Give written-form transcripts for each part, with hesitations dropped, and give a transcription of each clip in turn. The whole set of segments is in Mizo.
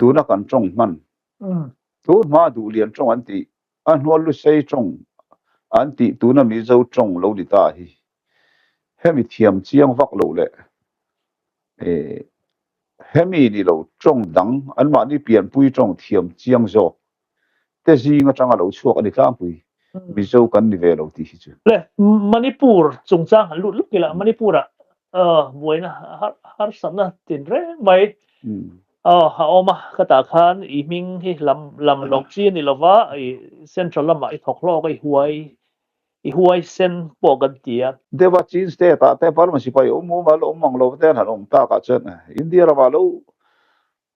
Tuna kan tawng hman, tun hma Duhlian tawng an tih, a hnual Lusei tawng an tih tuna Mizo tawng lo ni ta hi hemi thiam chiang vak lo leh hemi ni lo tawng dang anmahni pianpui tawng thiam chiang zawk te zing atanga lo chhuak a ni tlangpui. Mizo kan ni ve lo tih hi chu. Le Manipur chungchang han lut luk ila, Manipur-ah buaina harsatna tin reng mai a awm a, ka tah khan i hming hi lam lam lawk chi a ni lova, i central lamah i thawk hlawk a, i huai i huaisen pawh kan ti a. Deva Chin state ah te Burma sipai awm mumal awm mang lo te an han awm tak ah chuan India ramah lo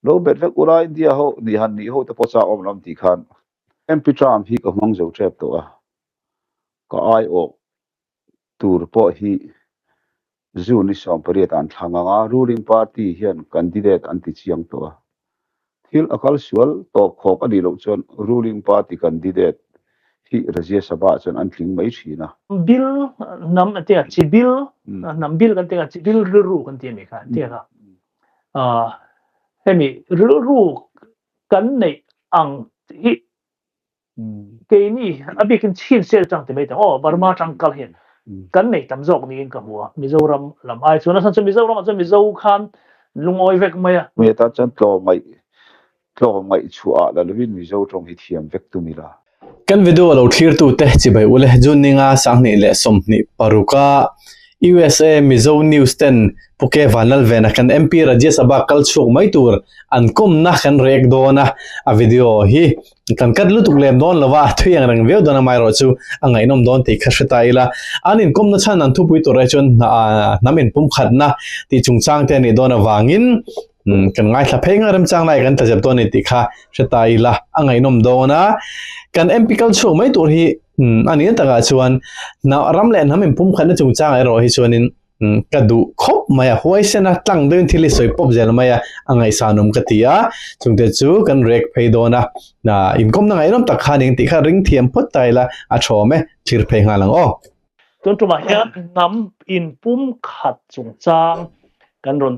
Lo bet vek ula India ho nih han nih ho te pawh chak awm lam tih khan MP term hi ka hmang zo tep tawh a, ka aiawh tur pawh hi June ni 18 an thlang ang a, ruling party hian candidate an ti chiang tawh a, thil a kal sual tawp khawk a nih loh chuan ruling party candidate hi Rajya Sabha ah chuan an tling mai thin a. Bill hnam an ti a, chi bill hnam bill kan ti a, chi bill rilru kan ti a nih kha an ti a kha. Hemi rilru kan neih ang hi keini a bikin chin sel chang ti mai tang aw Burma tang kal hian kan nei tam zawk niin ka hmu a Mizoram lam ai chuan a chhan chu Mizoram ah chuan Mizo khan lungawi vek mai a. Hmui atan chuan tlawmngaih tlawmngaih chhuah ah la lovin Mizo tawng hi thiam vek tum ila. Kan video lo thlirtute chibai ule June ninga 2026 a USA Mizo News ten Puke Vanlalvena kan MP Rajya Sabha kal chhuak mai tur an kawmna kan rek dawn a, a video hi kan cut lutuk lem dawn lova a thui ang reng viau dawn amaherawh chu a ngaihnawm dawn tih kha hre ta ila. An inkawmna chhan an thupui tur ai chuan hnam inpumkhatna tih chungchang te a nih dawn avangin Kan ngaithla phei nga remchang lai kan tlazep dawn a ni tih kha hre ta ila a ngaihnawm dawn a. Kan MP kal chhuak mai tur hi a nih na takah chuan ram leh hnam inpumkhatna chungchangah erawh hi chuanin ka duh khawp mai a, huaisen a tlang deuhin thil hi sawi pawp zel mai a, a ngaihsanawm ka ti a. Chungte chu kan rek phei dawn a, inkawmna ngaihnawm tak kha a ning tih kha ring thiam phawt ta ila a thawm e, thlir phei nghal ang aw. Tun tumah hian hnam inpumkhat chungchang kan rawn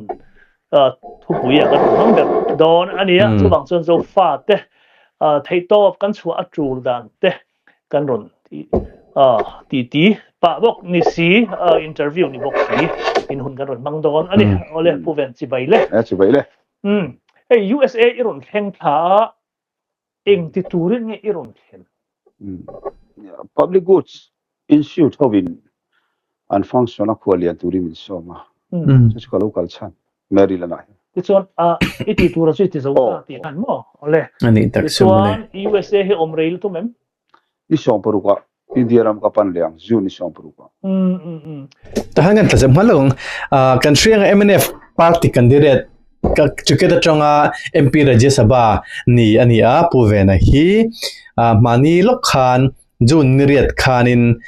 thupui ah kan rawn hmang ber dawn a ni a, chuvang chuan Zofate theihtawp kan chhuah a tul dan te kan rawn titi pah bawk ni si, interview ni bawk si in hun kan rawn hmang dawn a ni. Awle Pu Ven chibai le. Chibai le. Hei USA i rawn thleng thla a, Eng ti turin nge i rawn thlen? Public Goods Institute hovin an function a khual lian turin min sawm a, chu chu ka lo kal chhan Maryland ah hian. Tichuan i ti tura chu i ti zo ta tih khan maw? Awle. A nih tak chu mawle. Tichuan USA hi awm rei lutum em? Ni 16 ah India ram ka pan leh ang, June ni 16 ah. Tahan kan tlazep hman lo ang. Kan hrianga mnf party candidate ka ticket atanga MP Rajya Sabha ni a ni a, Pu Vena hi mahni lawk khan June ni riat khanin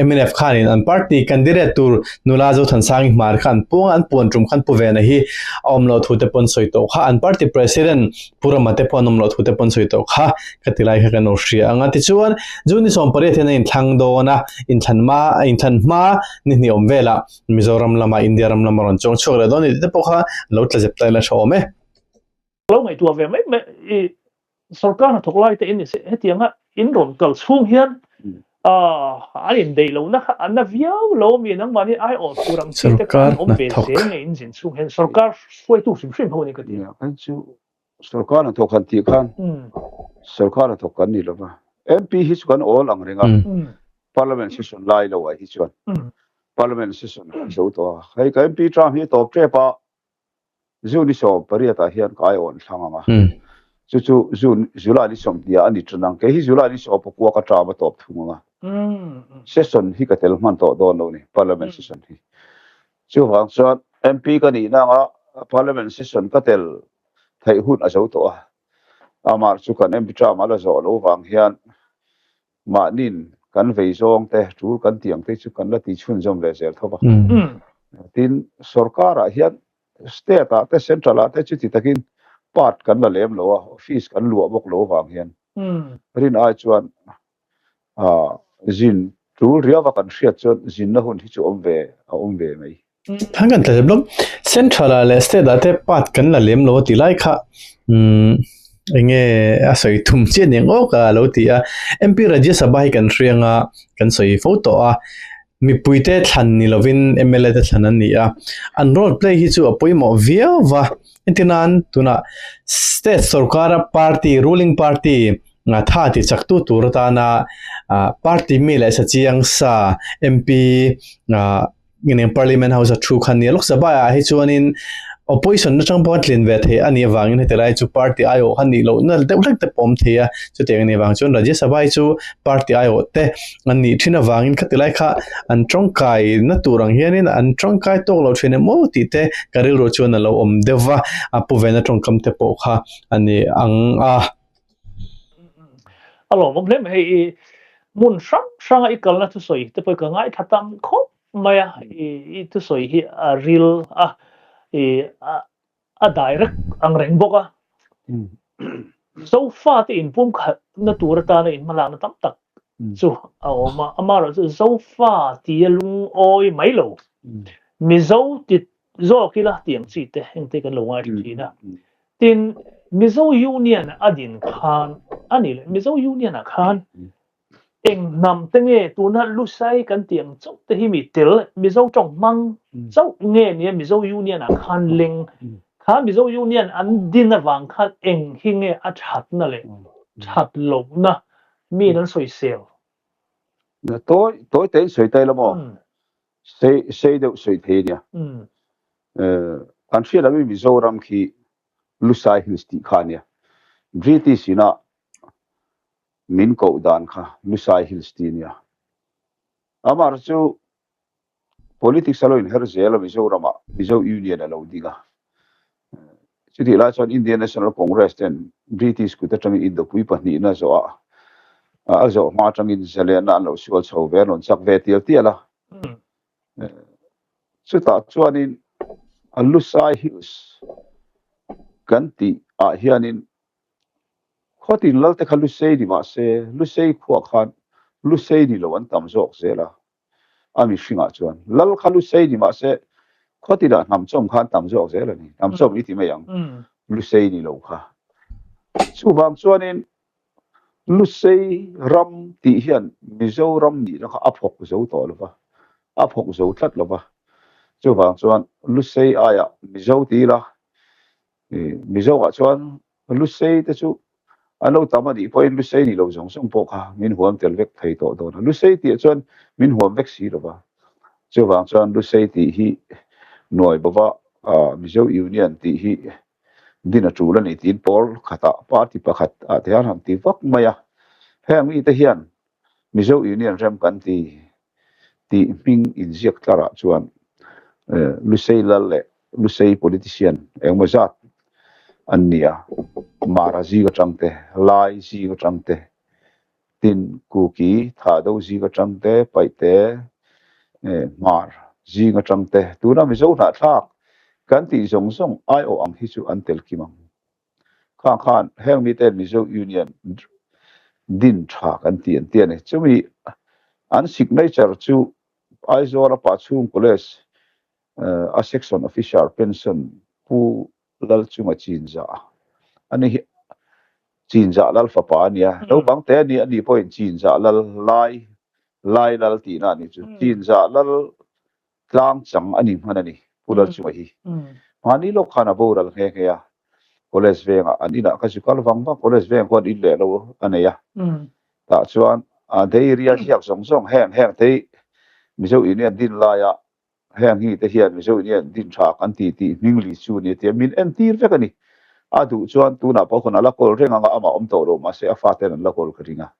mnf khanin an party candidate tur nula Zothansangi Hmar kha an puang a, an puan tum khan Pu Vena hi a awm loh thu te pawn sawi tawh kha, an party president Pu Rama te pawh an awm loh thu te pawn sawi tawh kha. Ka ti lai kha kan lo hria ang a, tichuan June ni 18 hian a inthlang dawn a, inthlan hma inthlan hma ni hnih awm velah Mizoram lama India ram lama rawn chuang chhuak leh dawn a ni tih te pawh kha lo tla zep ta ila tha awm e. Lo ngaihtuah ve mai mai i sorkar hnathawk lai te in ni se hetianga in rawn kal chhung hian an indeih lohna kha an na viau lo a mi nangmahni aiawh tur ang chi te kha an awm ve zel nge in zin chhung hian sorkar hruaitu hrim hrim ho a ni ka ti. Sorkar hnathawk han tih khan sorkar hnathawk kan ni lova, MP hi chu kan awl ang reng a, Parliament session lai lo ah hi chuan Parliament session kan zo tawh a, hei ka MP term hi a tawp tep a, June ni 18 ah hian ka aiawh an thlang ang a, chu chu June July ni 20 ah a ni tan ang, kei hi July ni 19 ka term a tawp thung ang a, session hi ka tel hman tawh dawn lo ni Parliament session hi, chuvang chuan MP ka nihna anga Parliament session ka tel theih hun a zo tawh a, amah chu kan MP term a la zawh loh vang hian mahnin kan vei zawng te, tul kan tih ang te chu kan la ti chhunzawm ve zel tho va. Tin, sorkarah hian state ah te central ah te chuti takin part kan la lem lo a, office kan luah bawk lo vang hian rin ai chuan zin tul riau a kan hriat chuan zinna hun hi chu awm ve a awm ve mai. Thang kan tla blok central ah leh state ah te part kan la lem lo a ti lai kha umm enge a sawi thum chiah aniang awk a lo ti a M_P Rajya Sabha hi kan hriang a kan sawi fo tawh a mipui te thlan ni lovin M_L_A te thlan an ni a an role play hi chu a pawimawh viau va entir nan tunah state sorkar a party ruling party tha ti chak tu tur atana ah party mi leh sa chiang sa M_P ah. Nge Parliament House a thu kha nia Lok Sabha ah hi chuanin opposition atang pawh tlin ve thei a nih avangin heti lai chu party aiawh kha nih loh na deuh hlek te pawh awm thei a, chutiang a nih avang chuan Rajya Sabha hi chu party aiawh te an nih thin avangin khati lai kha an tawngkai na tur ang hianin an tawngkai tawk lo thin em aw tih te ka rilru chuan a lo awm deuh va, a pu vena tawngkam te pawh kha a ni ang a. A lawmawm hle mai hei i hmun hrang hranga i kalna thusawi te pawh ka ngaithla tam khawp mai a i i thusawi hi a ril a i a direct ang reng bawk a Zofa te inpumkhatna tur atana inhmalakna tam tak chu a awm a amaherawh chu Zofa tia lungawi mai lo Mizo ti zawk ila tih ang chi te engte kan lo ngaithla thin a. Tin, Mizo Union a din khan a ni leh Mizo Union ah khan eng hnam te nge tuna Lusai kan tih ang chauh te hi mi tel Mizo tawng hmang chauh nge nia Mizo Union ah khan leng kha Mizo Union an din avang khan eng hi nge a thatna leh that lohna miin an sawisel. Tawi tawi tein sawi ta ila maw? Sei sei deuh sawi thei ania. Kan hriat ang in Mizoram khi Lusai Hills tih kha ania. British ina min koh dan kha Lusai Hills tih ania. Amah chu politics a lo inher zel a Mizoram ah Mizo Union a lo ding a. Chutih lai chuan Indian National Congress ten British kut atangin Indopui pahnihna zawh ah a zawh hma atangin zalenna an lo sual chho ve, an rawn chak ve tial tial a. Chutah chuanin a Lusai Hills kan tih ah hianin khuatin lal te kha Lusei ni mah se Lusei khuah khan Lusei ni lo an tam zawk zel a. A mihringah chuan lal kha Lusei ni mahse khuatinah hnamchawm khan tam zawk zel a ni. Hnamchawm i ti mai ang. Lusei ni lo kha. Chuvang chuanin Lusei ram tih hian Mizoram nihna kha a phawk zo tawh lo va, a phawk zo tlat lo va. Chuvang chuan Lusei aiah Mizo ti ila, Mizoah chuan Lusei te chu an lo tam a nih pawhin Lusei ni lo zawng zawng pawh kha min huam tel vek thei tawh dawn a. Lusei tih chuan min huam vek si lo va. Chuvang chuan Lusei tih hi nuai bova Mizo Union tih hi din a tul a ni tiin pawl khatah party pakhat ah te hian han ti vak mai a. Heng mite hian Mizo Union rem kan ti tih hming inziak tlarah chuan Lusei lal leh Lusei politician engemaw zat an ni a, Mara zing atang te, Lai zing atang te, tin Kuki, Thahdo zing atang te, Paihte, Hmar zing atang te, tuna Mizo hnahthlak kan tih zawng zawng aiawh ang hi chu an tel kim ang. Khang khan heng mite Mizo Union din tha kan ti an ti a ni. Chumi an signature chu Aizawl a Pachhung College a Section Officer pension Pu Lalchunga Chinzah a ni hi. Chinzah Lal fapa a nia. Naupang te a ni a nih pawhin Chinzah Lal Lai Lai Lal tihna a nih chu. Chinzah Lal Tlang chang a ni hman a ni, Pu Lalchunga hi. Mahni lawk khan a boral nghe nghe a, College vengah an inah ka zu kal vang vang, College veng khuan in leh lo a nei a. Tah chuan a dairy a ziak zawng zawng heng heng te hi Mizo Union din laia heng hi te hian Mizo Union din tha kan ti tih hming li chu a ni a ti a, min entir vek a ni. A duh chuan tunah pawh khawn a la kawl reng ang a, amah awm tawh lo mahse a faten an la kawl ka ring a.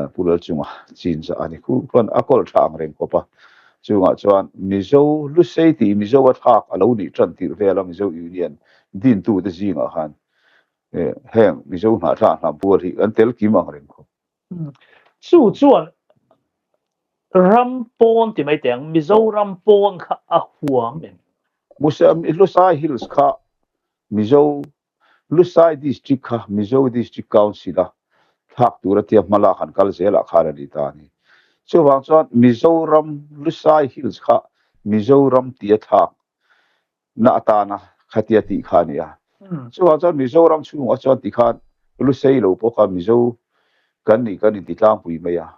Pu Lalchunga chinzah a ni. Khu chuan a kawl tha ang reng khawp a, chungah chuan Mizo Lusei tih Mizo a thlak a lo nih tan tirh vel a Mizo Union dintute zingah khan heng Mizo hnahthlak hnam pual hi an tel kim ang reng khawp. Chu chuan ram pawn ti mai teh ang, Mizoram pawn kha a huam em? Lusai Hills kha Mizo Lusai District kha Mizo District Council a thlak tur a tia hma lak an kal zelah khan a ni ta a ni. Chuvang chuan Mizoram Lusai Hills kha Mizoram tia thlak na atana khatia tih kha a ni a. Chuvang chuan Mizoram chhungah chuan tikhan Lusei lo pawh kha Mizo kan nih kan inti tlangpui mai a.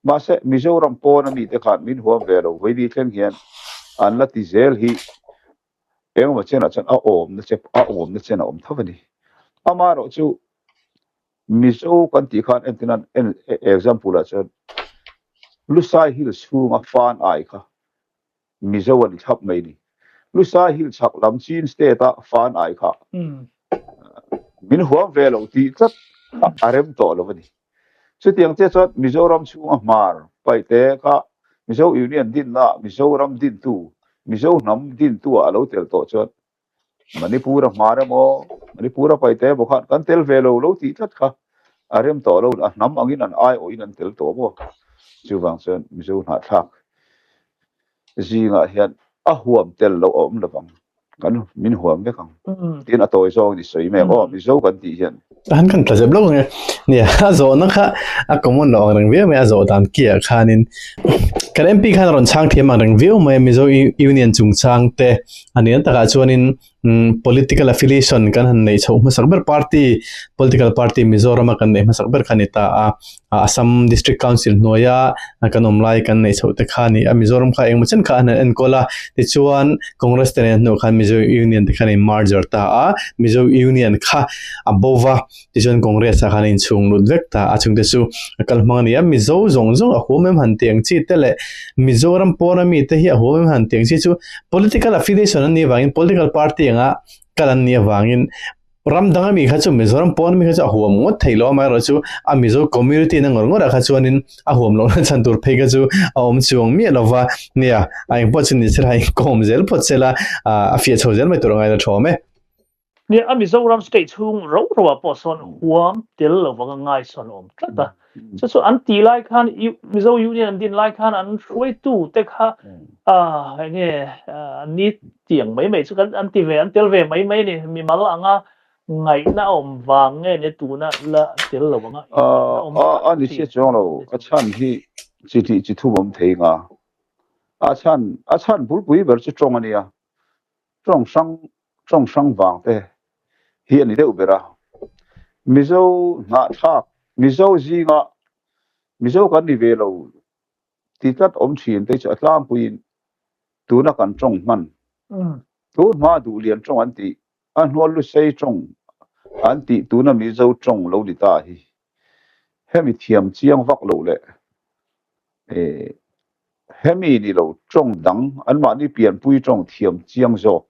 Mahse Mizoram pawna mite khan min huam ve lo vaini thleng hian an la ti zel hi engemaw chenah chuan a awmna che a awmna chen a awm tho a ni. Amaherawh chu Mizo kan tih khan entirnan example ah chuan Lusai Hill chhunga fan ai kha Mizo a ni thlap mai ni. Lusai Hill chhak lam Chin state a fan ai kha min huam ve lo tih tlat a rem tawh lo a ni. Chutiang che chuan Mizoram chhunga hmar paihte kha Mizo Union dinna Mizoram dintu, Mizo hnam dintu ah a lo tel tawh chuan Manipur a hmar emaw, Manipur a paihte emaw khan kan tel ve lo lo tih tlat kha a rem tawh lo, a hnam angin an aiawhin an tel tawh maw? Chuvang chuan Mizo hnahthlak zingah hian a huam tel loh a awm lovang, kan min huam vek ang tiin a tawi zawngin i sawi mek aw, Mizo kan tih hian. Han kan tla zep lo ang e. Nia, a zawhna kha a common loh ang reng viau mai a, a zawh dan kiah khanin kan MP khan a rawn chhang thiam ang reng viau mai a, Mizo Union chungchang te a ni ang takah chuanin Political affiliation kan han neih chhoh hmasak ber party, political party Mizorama kan neih hmasak ber kha a ni ta a, Assam District Council hnuaia kan awm lai kan neih chhoh te kha a ni a, Mizoram kha engemaw chen kha an han enkawl a, tichuan Congress te nen hnuah khan Mizo Union te khan a in merger ta a, Mizo Union kha a bo va. Tichuan Congress ah khan a inchhung lut vek ta a, chungte chu a kal hmang a ni a, Mizo zawng zawng a huam em han tih ang chi te leh Mizoram pawna mite hi a huam em han tih ang chi chu political affiliation an nih avangin political party anga kal an nih avangin ram dang ami kha chu Mizoram pawna mi kha chu a huam ngawt thei lo a, amaherawhchu chu a Mizo community na ngawr ngawr ah kha chuanin a huam lohna chhan tur phei kha chu a awm chuang miah lo va, nia a engpawh chu ni sela inkawm zel phawt sela a fiah chho zel mai tur a ngaina thawm e. Nia, a Mizoram state chhung ro ro ah pawh sawn huam tel lo vanga ngaisawn a awm tlat a. Chu chu an tih lai khan Mizo Union an din lai khan an hruaitu te kha enge an ni tiang mai mai chu kan an ti ve an tel ve mai mai a ni. Mimal anga ngaihna a awm vang nge nia tuna la tel lo anga ngaihna awm tlat A ni thin. sia chuang lo, a chhan hi chi hnih chi thum awm thei nga. A chhan a chhan bulpui ber chu tawng a nia. Tawng hrang tawng hrang vang te hi a ni deuh ber a. Mizo hnahthlak, Mizo zinga Mizo kan ni ve lo ti tlat awm thin te chu a tlangpuiin tuna kan tawng hman, tun hma duhlian tawng an tih, a hnual lusei tawng an tih tuna Mizo tawng lo ni ta hi hemi thiam chiang vak loh leh Hemi ni lo tawng dang anmahni pianpui tawng thiam chiang zawk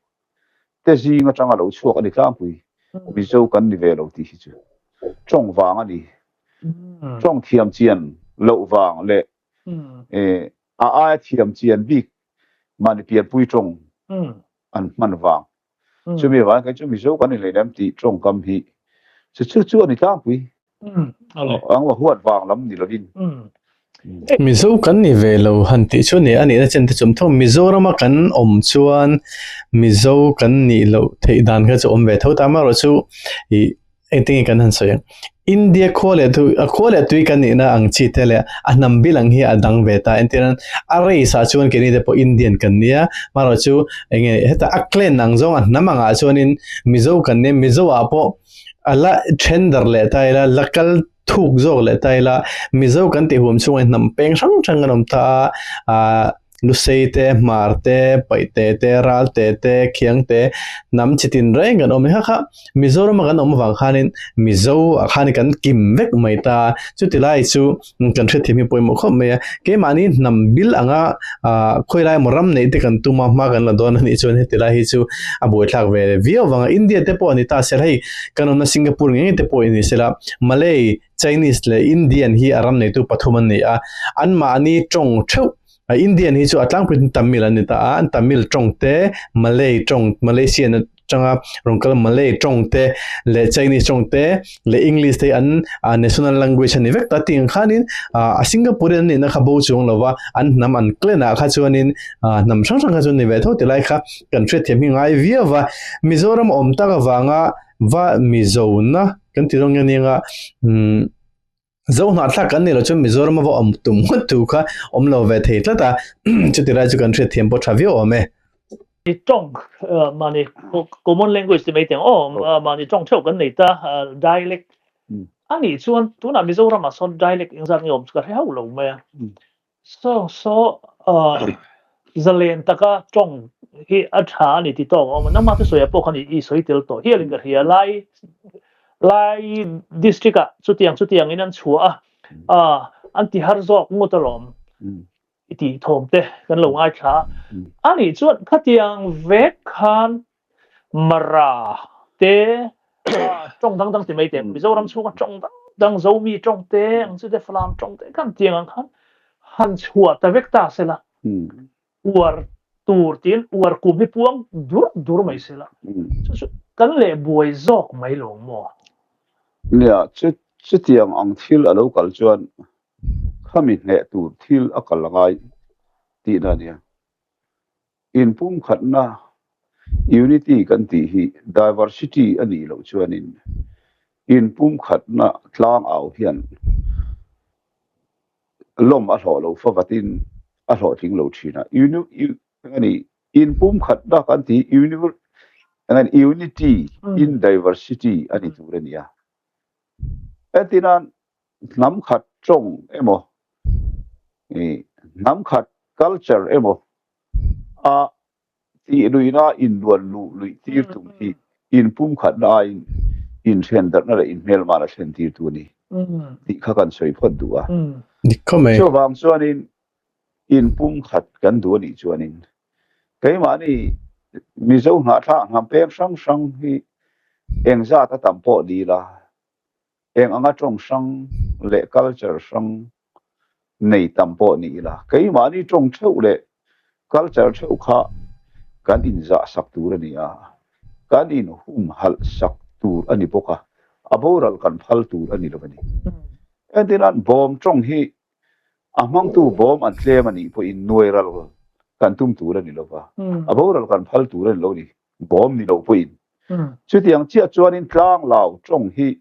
te zing atanga lo chhuak a ni tlangpui. Mizo kan ni ve lo tih hi chu tawng vang a ni. Tawng thiam chian loh vang leh a aia thiam chian bik mahni pianpui tawng an hman vang. Chumi avangin kei chu Mizo kan ni hleinem tih tawngkam hi chu chu chu a ni tlangpui. Ang va huat vang lam ni lovin. Mizo kan ni ve lo han tih chu ni a nihna chen te chum thung. Mizorama kan awm chuan Mizo kan nih loh theih dan kha chu awm ve tho ta. Amaherawhchu ih engtin nge kan han sawi ang? India khua leh tui a khua leh tui kan nihna ang chi te leh a hnam bil ang hi a dang ve ta. Entirnan a race ah chuan keini te pawh Indian kan nia. Amaherawhchu eng nge heta a clan ang zawng a hnam angah chuanin Mizo kan nia. Mizo ah pawh A la then darh leh ta ila, la kal thuk zawk leh ta ila, Mizo kan tih huam chhungah hnam peng hrang hrang kan awm ta a, aah Lusei te, Hmar te, Paihte te, Ralte te, Khiang te, hnam chi tin reng kan awm a ni. Kha kha Mizorama kan awm avang khanin Mizo ah khan kan kim vek mai ta a, chuti lai chu kan hriatthiam hi pawimawh khawp mai a, keimahni hnam bil anga ah khawilai emaw ram neih te kan tum a hma kan la dawn a nih chuan heti lai hi chu a buaithlak ve viau vang a, India te pawh a ni ta sel hei kan awmna Singapore ngei ngei te pawh ni sela Malay, Chinese leh Indian hi a ram neitu pathum an ni a, anmahni tawng theuh Indian hi chu a tlangpuiin Tamil an ni ta a, an Tamil tawng te Malay tawng Malaysian atanga rawn kal Malay tawng te leh Chinese tawng te leh English te hi an national language a ni vek ta tih ang khanin a Singaporean an nihna kha bo chuang lo va an hnam an clan ah kha chuanin hnam hrang hrang kha chu an ni ve tho ti lai kha kan hriatthiam hi ngai viau va Mizoram awm tak avanga va Mizona kan ti dawn nge nia umm. Zo hnahthlak kan nih loh chuan Mizoram a va awm tum ngawt thu kha awm lo ve thei tlat a, chuti lai chu kan hriatthiam pawh tha viau awm e. I tawng mahni common language ti mai teng aw mahni tawng theuh kan nei ta dialect a nih chuan tunah Mizoram ah sawn dialect engzat nge awm chu ka hre hauh lo mai a. Saw saw zalen taka tawng hi a tha a ni ti tawk a awm a, nangmah thusawiah pawh khan i sawi tel tawh hialin ka hria. Lai Lai district ah chutiang chutiang in an chhuah a, an ti har zawk ngawt alawm i tih thawm te kan lo ngaithla a. A nih chuan khatiang vek khan Mara te tawng dang dang ti mai te Mizoram chhunga tawng dang dang Zomi tawng te ang chu te Falam tawng te kan tiang ang khan han chhuah ta vek ta sela uar tur tiin uar kum hi puang dur dur mai sela chu chu kan leh buai zawk mai lo maw? Nia, chu chutiang ang thil a lo kal chuan khami hneh tur thil a kal a ngai tihna a nia. Inpumkhatna, unity, kan tih hi diversity a nih loh chuanin inpumkhatna tlangau hian lawm a hlawh lo favatin a hlawhtling lo thin a. Inpumkhatna kan tih hi unity in diversity a ni tur a ni a. Entinan hnam khat tawng emaw, hnam khat culture emaw a tih luihna inluan luh luih tir tum hi inpumkhatna aiin inthendarhna leh inhmelmana thlen tir tu a ni tih kha kan sawi phawt duh a. Dik khawp mai. Chuvang chuanin inpumkhat kan duh a nih chuanin keimahni Mizo hnahthlak hnam peng hrang hrang hi engzat a tam pawh dil a, eng anga tawng hrang leh culture hrang nei tam pawh ni ila, keimahni tawng theuh leh culture theuh kha kan inzah sak tur a ni a, kan inhumhalh sak tur a ni bawk a, a boral kan phal tur a ni lo a ni. Entirnan, bawm tawng hi a hmangtu bawm an tlem a nih pawhin nuai ral kan tum tur a ni lo va, a boral kan phal tur a ni lo a ni. Bawm ni lo pawhin. Chutiang chiah chuanin tlanglau tawng hi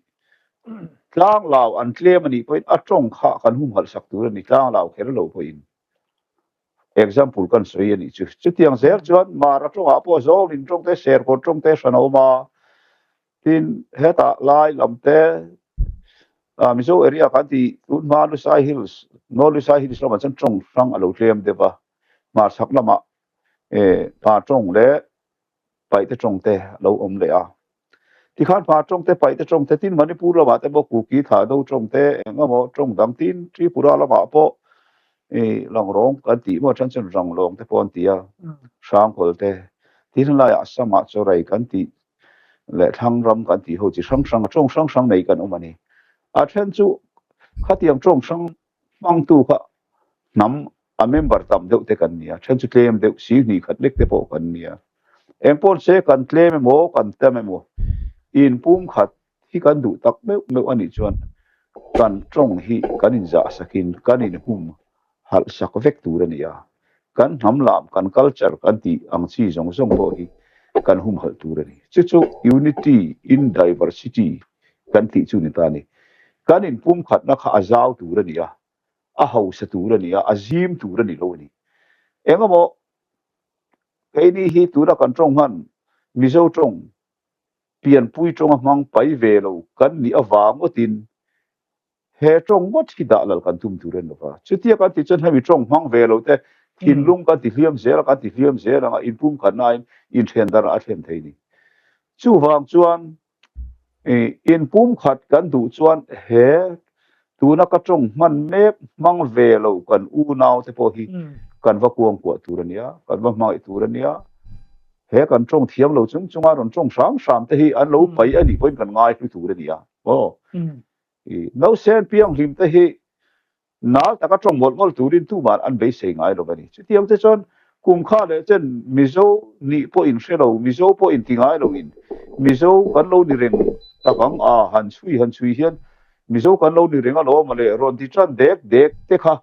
tlanglau an tlem a nih pawhin a tawng kha kan humhalh sak tur a ni, tlanglau kher lo pawhin. Example kan sawi a nih chu. Chutiang zel chuan Mara tawngah pawh Zawlin tawng te, Serkawn tawng te hran a awm a, tin hetah lai lam te Mizo area kan tih tun hma Lusai Hills, North Lusai Hills lamah chuan tawng hrang a lo tlem deuh va, hmarchhak lamah Pa tawng leh Paihte tawng te a lo awm leh a. Tikhan Pa tawng te, Paihte tawng te, tin Manipur lamah te pawh Kuki Thado tawng te eng emaw tawng dang tin Tripura lamah pawh Langrawng kan tih maw then chuan Ranglawng te pawh an ti a, Hrangkhawl te. Tin helaiah Assamah Chawrei kan tih leh Thlangram kan tih ho chi hrang hrang a tawng hrang hrang nei kan awm a ni. A then chu khatiang tawng hrang hmangtu kha hnam a member tam deuh te kan ni a, then chu tlem deuh si hnih khat lek te pawh kan ni a. Engpawh se kan tlem emaw kan tam emaw inpum khat hi kan duh tak meuh meuh a nih chuan kan tawng hi kan inzah sakin kan inhum halh sak vek tur a ni a, kan hnam lam kan culture kan tih ang chi zawng zawng pawh hi kan humhalh tur a ni. Chu chu unity in diversity kan tih chu ni ta a ni. Kan inpumkhatna kha a zau tur a ni a, a hausa tur a ni a, a zim tur a ni lo a ni. Engemaw keini hi tuna kan tawng hman Mizo tawng pianpui tawnga hmang pai ve lo kan nih avang ngawtin he tawng ngawt hi dah lal kan tum tur a ni lo va. Chutia kan tih chuan hemi tawng hmang ve lo te thinlung kan ti hliam zel a, kan ti hliam zel ang a, inpumkhatnain inthen darah a thlen thei a ni. Chuvang chuan Inpumkhat kan duh chuan he tuna ka tawng hman mek hmang ve lo kan unau te pawh hi kan va kuangkuah tur a nia, kan va hmangaih tur a nia. He kan tawng thiam lo chung chunga rawn tawng hram hram te hi an lo pai a nih pawhin kan ngaihlu tur a nia. Aw, nausen pianghlim te hi Nal taka tawng mawlh mawlh turin tumah an beisei ngai lo a ni. Chutiang te chuan kum kha leh chen Mizo nih pawh in hre lo, Mizo pawh in ti ngai loin Mizo kan lo ni reng tak ang a, han chhui han chhui hian Mizo kan lo ni reng alawm a le rawn ti tan dek dek te kha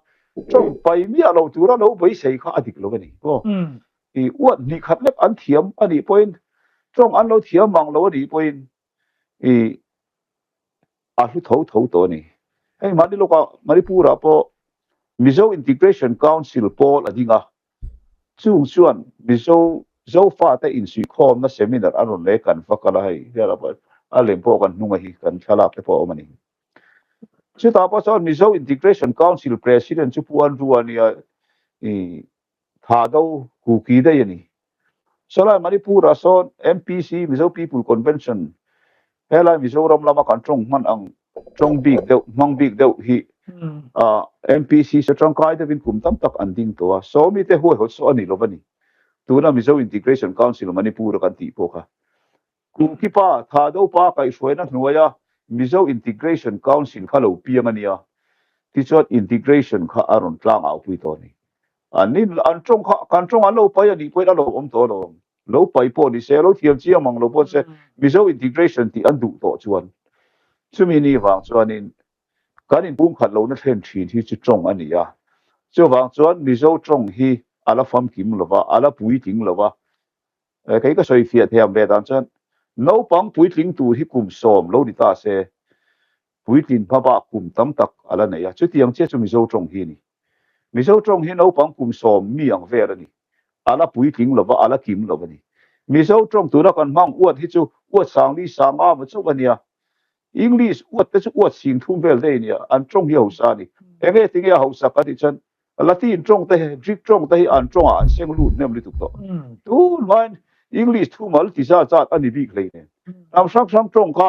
tawng pai miah lo tura lo beisei kha a dik lo a ni. Aw, i uat hnih khat lek an thiam a nih pawhin tawng an lo thiam mang lo a nih pawhin i a hlu tho tho tawh a ni. Hei mahni lawkah Manipur-ah pawh Mizo Integration Council pawl a ding a, chung chuan Mizo Zofate insuihkhawmna seminar an rawn leh kan va kal a, hei a lem pawh kan hnung a hi kan thlalak te pawh a awm a ni. Chutah pawh chuan Mizo Integration Council President chu Pu Andrew a nia, i Thado Kuki daih a ni. Sawlai Manipur-ah sawn MPC, Mizo People Convention, helai Mizoram lama kan tawng hman ang tawng bik deuh, hmang bik deuh hi MPC chu tangkai deuhin kum tam tak an ding tawh a, sawmi te huaihawt saw a ni lo va ni. Tuna Mizo Integration Council Manipur-a kan tih pawh kha Kuki pa, Thado pa kaihhruaina hnuaia Mizo Integration Council kha lo piang a nia, tichuan integration kha a rawn tlang aupui tawh a ni. An in, an tawng kha, kan tawng an lo pai a nih pawhin a lo awm tawh alawm. Lo pai pawh ni se, lo thiam chiang mang lo pawh se, Mizo integration tih an duh tawh chuan chumi ni vang chuanin kan inpumkhat lohna thlen thin hi chu tawng a ni a. Chuvang chuan Mizo tawng hi a la famkim lova, a la puitling lova, Kei ka sawi fiah thei ang ve dan chuan naupang puitling tur hi kum sawm lo ni ta se, puitlin hma bak kum tam tak a la nei a, chutiang chiah chu Mizo tawng hi a ni. Mizo tawng hi naupang kum sawm mi ang vel a ni, a la puitling lova, a la kim lo a ni. Mizo tawng tuna kan hmang uat hi chu uat sangli sanga maw chauh a nia, English uat te chu uat sing thum vel daih a nia, an tawng hi a hausa a ni. Enge tinge a hausak a tih chuan Latin tawng te hi, Greek tawng te hi an tawngah an seng lut hnem lutuk tawh. Tun hmain English thumal ti zat zat a ni bik hlei nen. Hnam hrang hrang tawng kha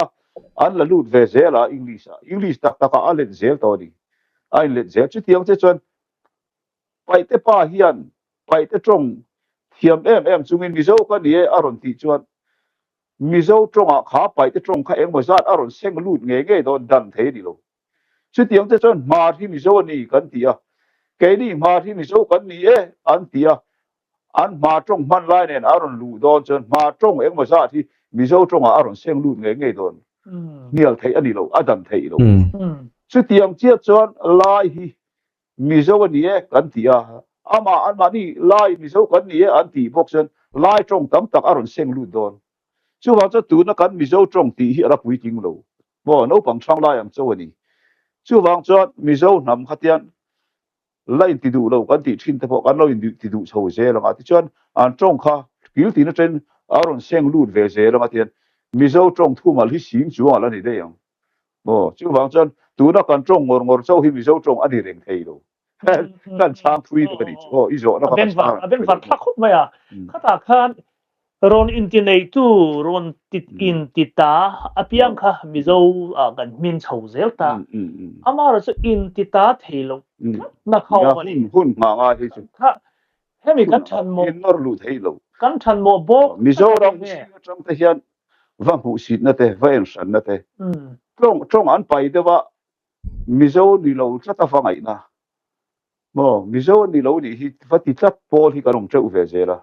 an la lut ve zel a English ah. English tak takah a let zel tawh a ni. A inlet zel. Chutiang che chuan Paihte pa hian Paihte tawng thiam em em chungin Mizo ka ni e a rawn tih chuan Mizo tawngah kha Paihte tawng kha engmaw zat a rawn seng lut ngei ngei dawn dan thei a ni lo. Chutiang te chuan Hmar hi Mizo a ni kan ti a, keini Hmar hi Mizo kan ni e an ti a, an Hmar tawng hman lai nen a rawn luh dawn chuan Hmar tawng engmaw zat hi Mizo tawngah a rawn seng lut ngei ngei dawn. Hnial theih a ni lo, a dan theih lo. Chutiang chiah chuan Lai hi Mizo a ni e kan ti a, amah anmahni Lai Mizo kan ni e an tih bawk chuan Lai tawng tam tak a rawn seng lut dawn. Chuvang chuan tuna kan Mizo tawng tih hi a la puitling lo maw, naupang hrang lai ang cho a ni. Chuvang chuan Mizo hnam khatian la inti duh lo kan tih thin te pawh kan lo inti duh chho zel ang a, tichuan an tawng kha kil tin atangin a rawn seng lut ve zel ang a tian Mizo tawng thumal hi sing chuang a la ni daih ang maw. Chuvang chuan tuna kan tawng ngawr ngawr chauh hi Mizo tawng a ni reng thei lo. Kan chhang thui deuh a ni chu aw, i zawhna kha ka chhang A bengvar thlak khawp mai a, khatah khan Rawn intineitu, rawn ti inti ta apiang kha Mizo ah kan hmin chho zel ta. Amaherawh chu inti ta thei loh tlatna kha awm a ni. Hun hma ngai hi chu. Kha hemi kan than mawh. In nawr luh thei lo. Kan than mawh bawk. Mizoram zing atang te hian va hmuhsitna te, va enhranna te, tawng tawng an pai deuh a, Mizo ni lo tlat a va ngaihna. Maw, Mizo an ni lo nih hi va ti tlat pawl hi kan awm teuh ve zel a,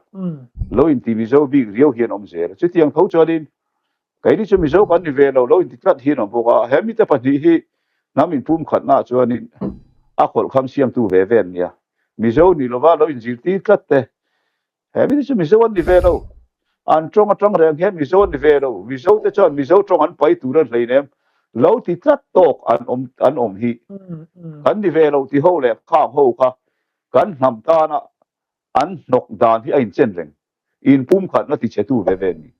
lo inti Mizo bik riau hi an awm zel a, chutiang tho chuanin keini chu Mizo kan ni ve lo, lo inti tlat hi an awm bawk a, he mite pahnih hi hnam inpumkhatnaah chuanin a khawlhkham siamtu ve ve an nia, Mizo ni lova lo inzirtir tlat te He mite chu Mizo an ni ve lo. An tawng atang reng hian Mizo an ni ve lo. Mizo te chuan Mizo tawng an pai tur an hlei nem. Lo ti tlat tawk an awm an awm hi. Kan ni ve lo ti ho leh khang ho kha kan hnam tana an hnawk dan hi a inchen reng. Inpumkhatna ti chhe tu ve ve an ni.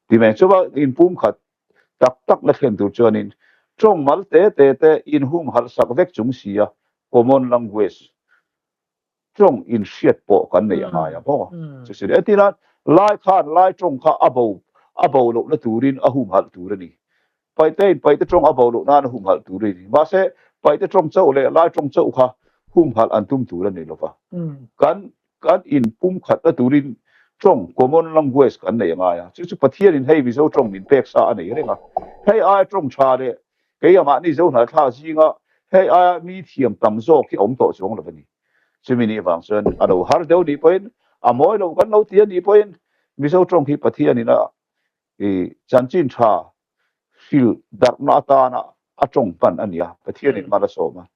Ti mai chuan inpumkhat tak tak la thlen tur chuanin tawng mal te te te inhumhalh sak vek chung si a common language tawng inhriat pawh kan nei a ngai a maw? Chu sin entir a, Lai khan Lai tawng kha a bo a bo lohna turin a humhalh tur a ni. Paitein Paite tawng a bo loh nan a humhalh tur a ni. Mahse, Paite tawng chauh leh Lai tawng chauh kha humhalh an tum tur a ni lova. Kan kan inpumkhatna turin tawng, common language, kan nei a ngai a. Chu chu Pathianin hei Mizo tawng min pek sa a nei reng a. Hei aia tawng tha leh kei amahni Zohnathlak zinga hei aia mi thiam tam zawk hi a awm tawh chuang lo a ni. Chumi nih vang chuan a lo har deuh nih pawhin, a mawi lo kan lo ti a nih pawhin Mizo tawng hi Pathianin a i chanchin tha hril darhna atana a tawng hman a ni a, Pathianin hman a sawm a.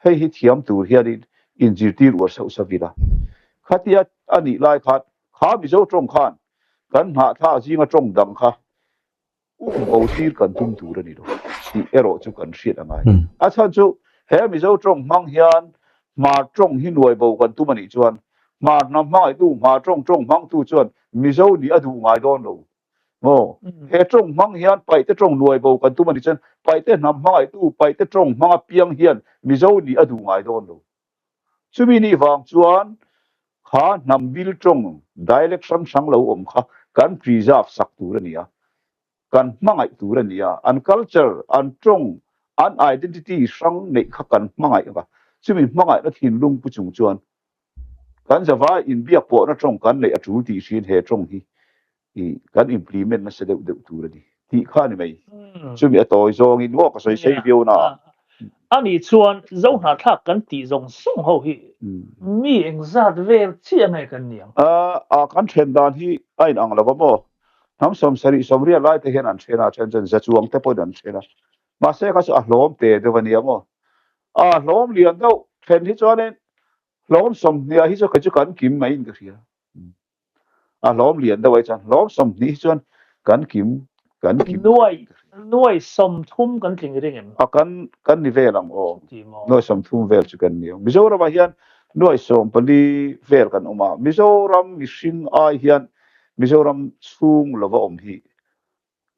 Hei hi thiam tur hianin inzirtir uar sauh sauh ila. Khatia a nih lai khan kha Mizo tawng khan kan hnahthlak zinga tawng dang kha um bo tir kan tum tur a ni lo. tih erawh chu kan hriat a ngai. A chhan chu he Mizo tawng hmang hian Hmar tawng hi nuai bo kan tum a nih chuan Hmar hnam hmangaihtu, Hmar tawng tawng hmangtu chuan Mizo nih a duh ngai dawn lo. Maw? He tawng hmang hian Paihte tawng nuai bo kan tum a nih chuan Paihte hnam hmangaihtu, Paihte tawng hmang apiang hian Mizo nih a duh ngai dawn lo. Chumi nih vang chuan kha hnam bil tawng, dialect hrang hrang lo awm kha kan preserve sak tur a ni a, kan hmangaih tur a ni a, an culture, an tawng, an identity hrang neih kha kan hmangaih ang a, chumi hmangaihna thinlung pu chung chuan kan zavai inbiak pawhna tawng kan neih a tul tih hriin he tawng hi i kan implement nasa deuh deuh tur a ni tih kha a ni mai. Chumi a tawi zawngin maw ka sawi sei viau na a. A nih chuan Zohnahthlak kan tih zawng zawng ho hi mi engzat vel chiah nge kan ni ang? A kan then dan hi a inang lo va maw? Hnam 70 80 lai te hian an then a, then chuan za chuang te pawhin an then a. Mahse kha chu a hlawm te deuh a nia maw? A hlawm lian deuh then hi chuanin hlawm 20 ah hi chu kei chu kan kim maiin ka hria. A hlawm lian deuh ai chuan hlawm 20 hi chuan kan kim kan kim Nuai nuai 30 kan tling ring em? A kan kan ni vel ang aw. Nuai 30 vel chu kan ni ang. Mizoram ah hian nuai 14 vel kan awm a. Mizoram mihring ai hian Mizoram chhung lova awm hi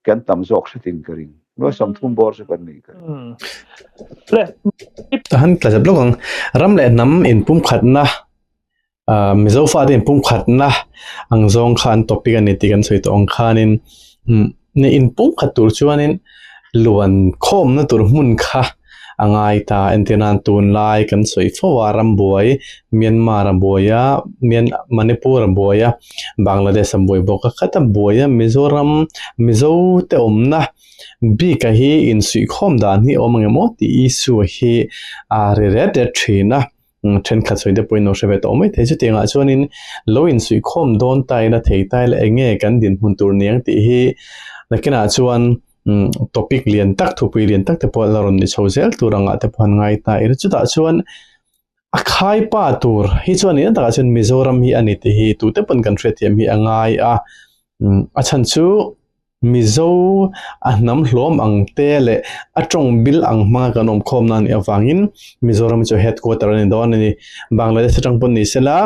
kan tam zawk hretin ka ring. Nuai 30 bawr chu kan nih ka ring. Le. Tahan tla zep lawk ang. Ram leh hnam inpumkhatna Mizo fate inpumkhatna ang zawng khan topic a ni tih kan sawi tawh ang khanin ni inpumkhat tur chuanin luan khawmna tur hmun kha a ngai ta. Entir nan tunlai kan sawi fo a rambuai Myanmar a buai a Manipur a buai a Bangladesh a buai bawk a khata buai a Mizoram Mizo te awmna bik a hi insuihkhawm dan hi a awm ang em aw tih issue hi a ri ret ret thin a. Thenkhat sawi te pawhin lo hre ve tawh mai thei. Chutiangah chuanin lo insuihkhawm dawn ta ila thei ta ila eng nge kan dinhmun tur niang tih hi nakinah chuan topic lian tak thupui lian tak te pawh la rawn ni chho zel tur angah te pawh an ngai ta ila. Chutah chuan a khaipa tur hi chuan eng takah chuan Mizoram hi a ni tih hi tute pawn kan hriatthiam hi a ngai a. A chhan chu Mizo a hnam hlawm ang te leh a tawng bil ang hmanga kan awm khawm na anih avangin Mizoram chu headquarter a ni dawn a ni. Bangladesh atang pawn ni sela,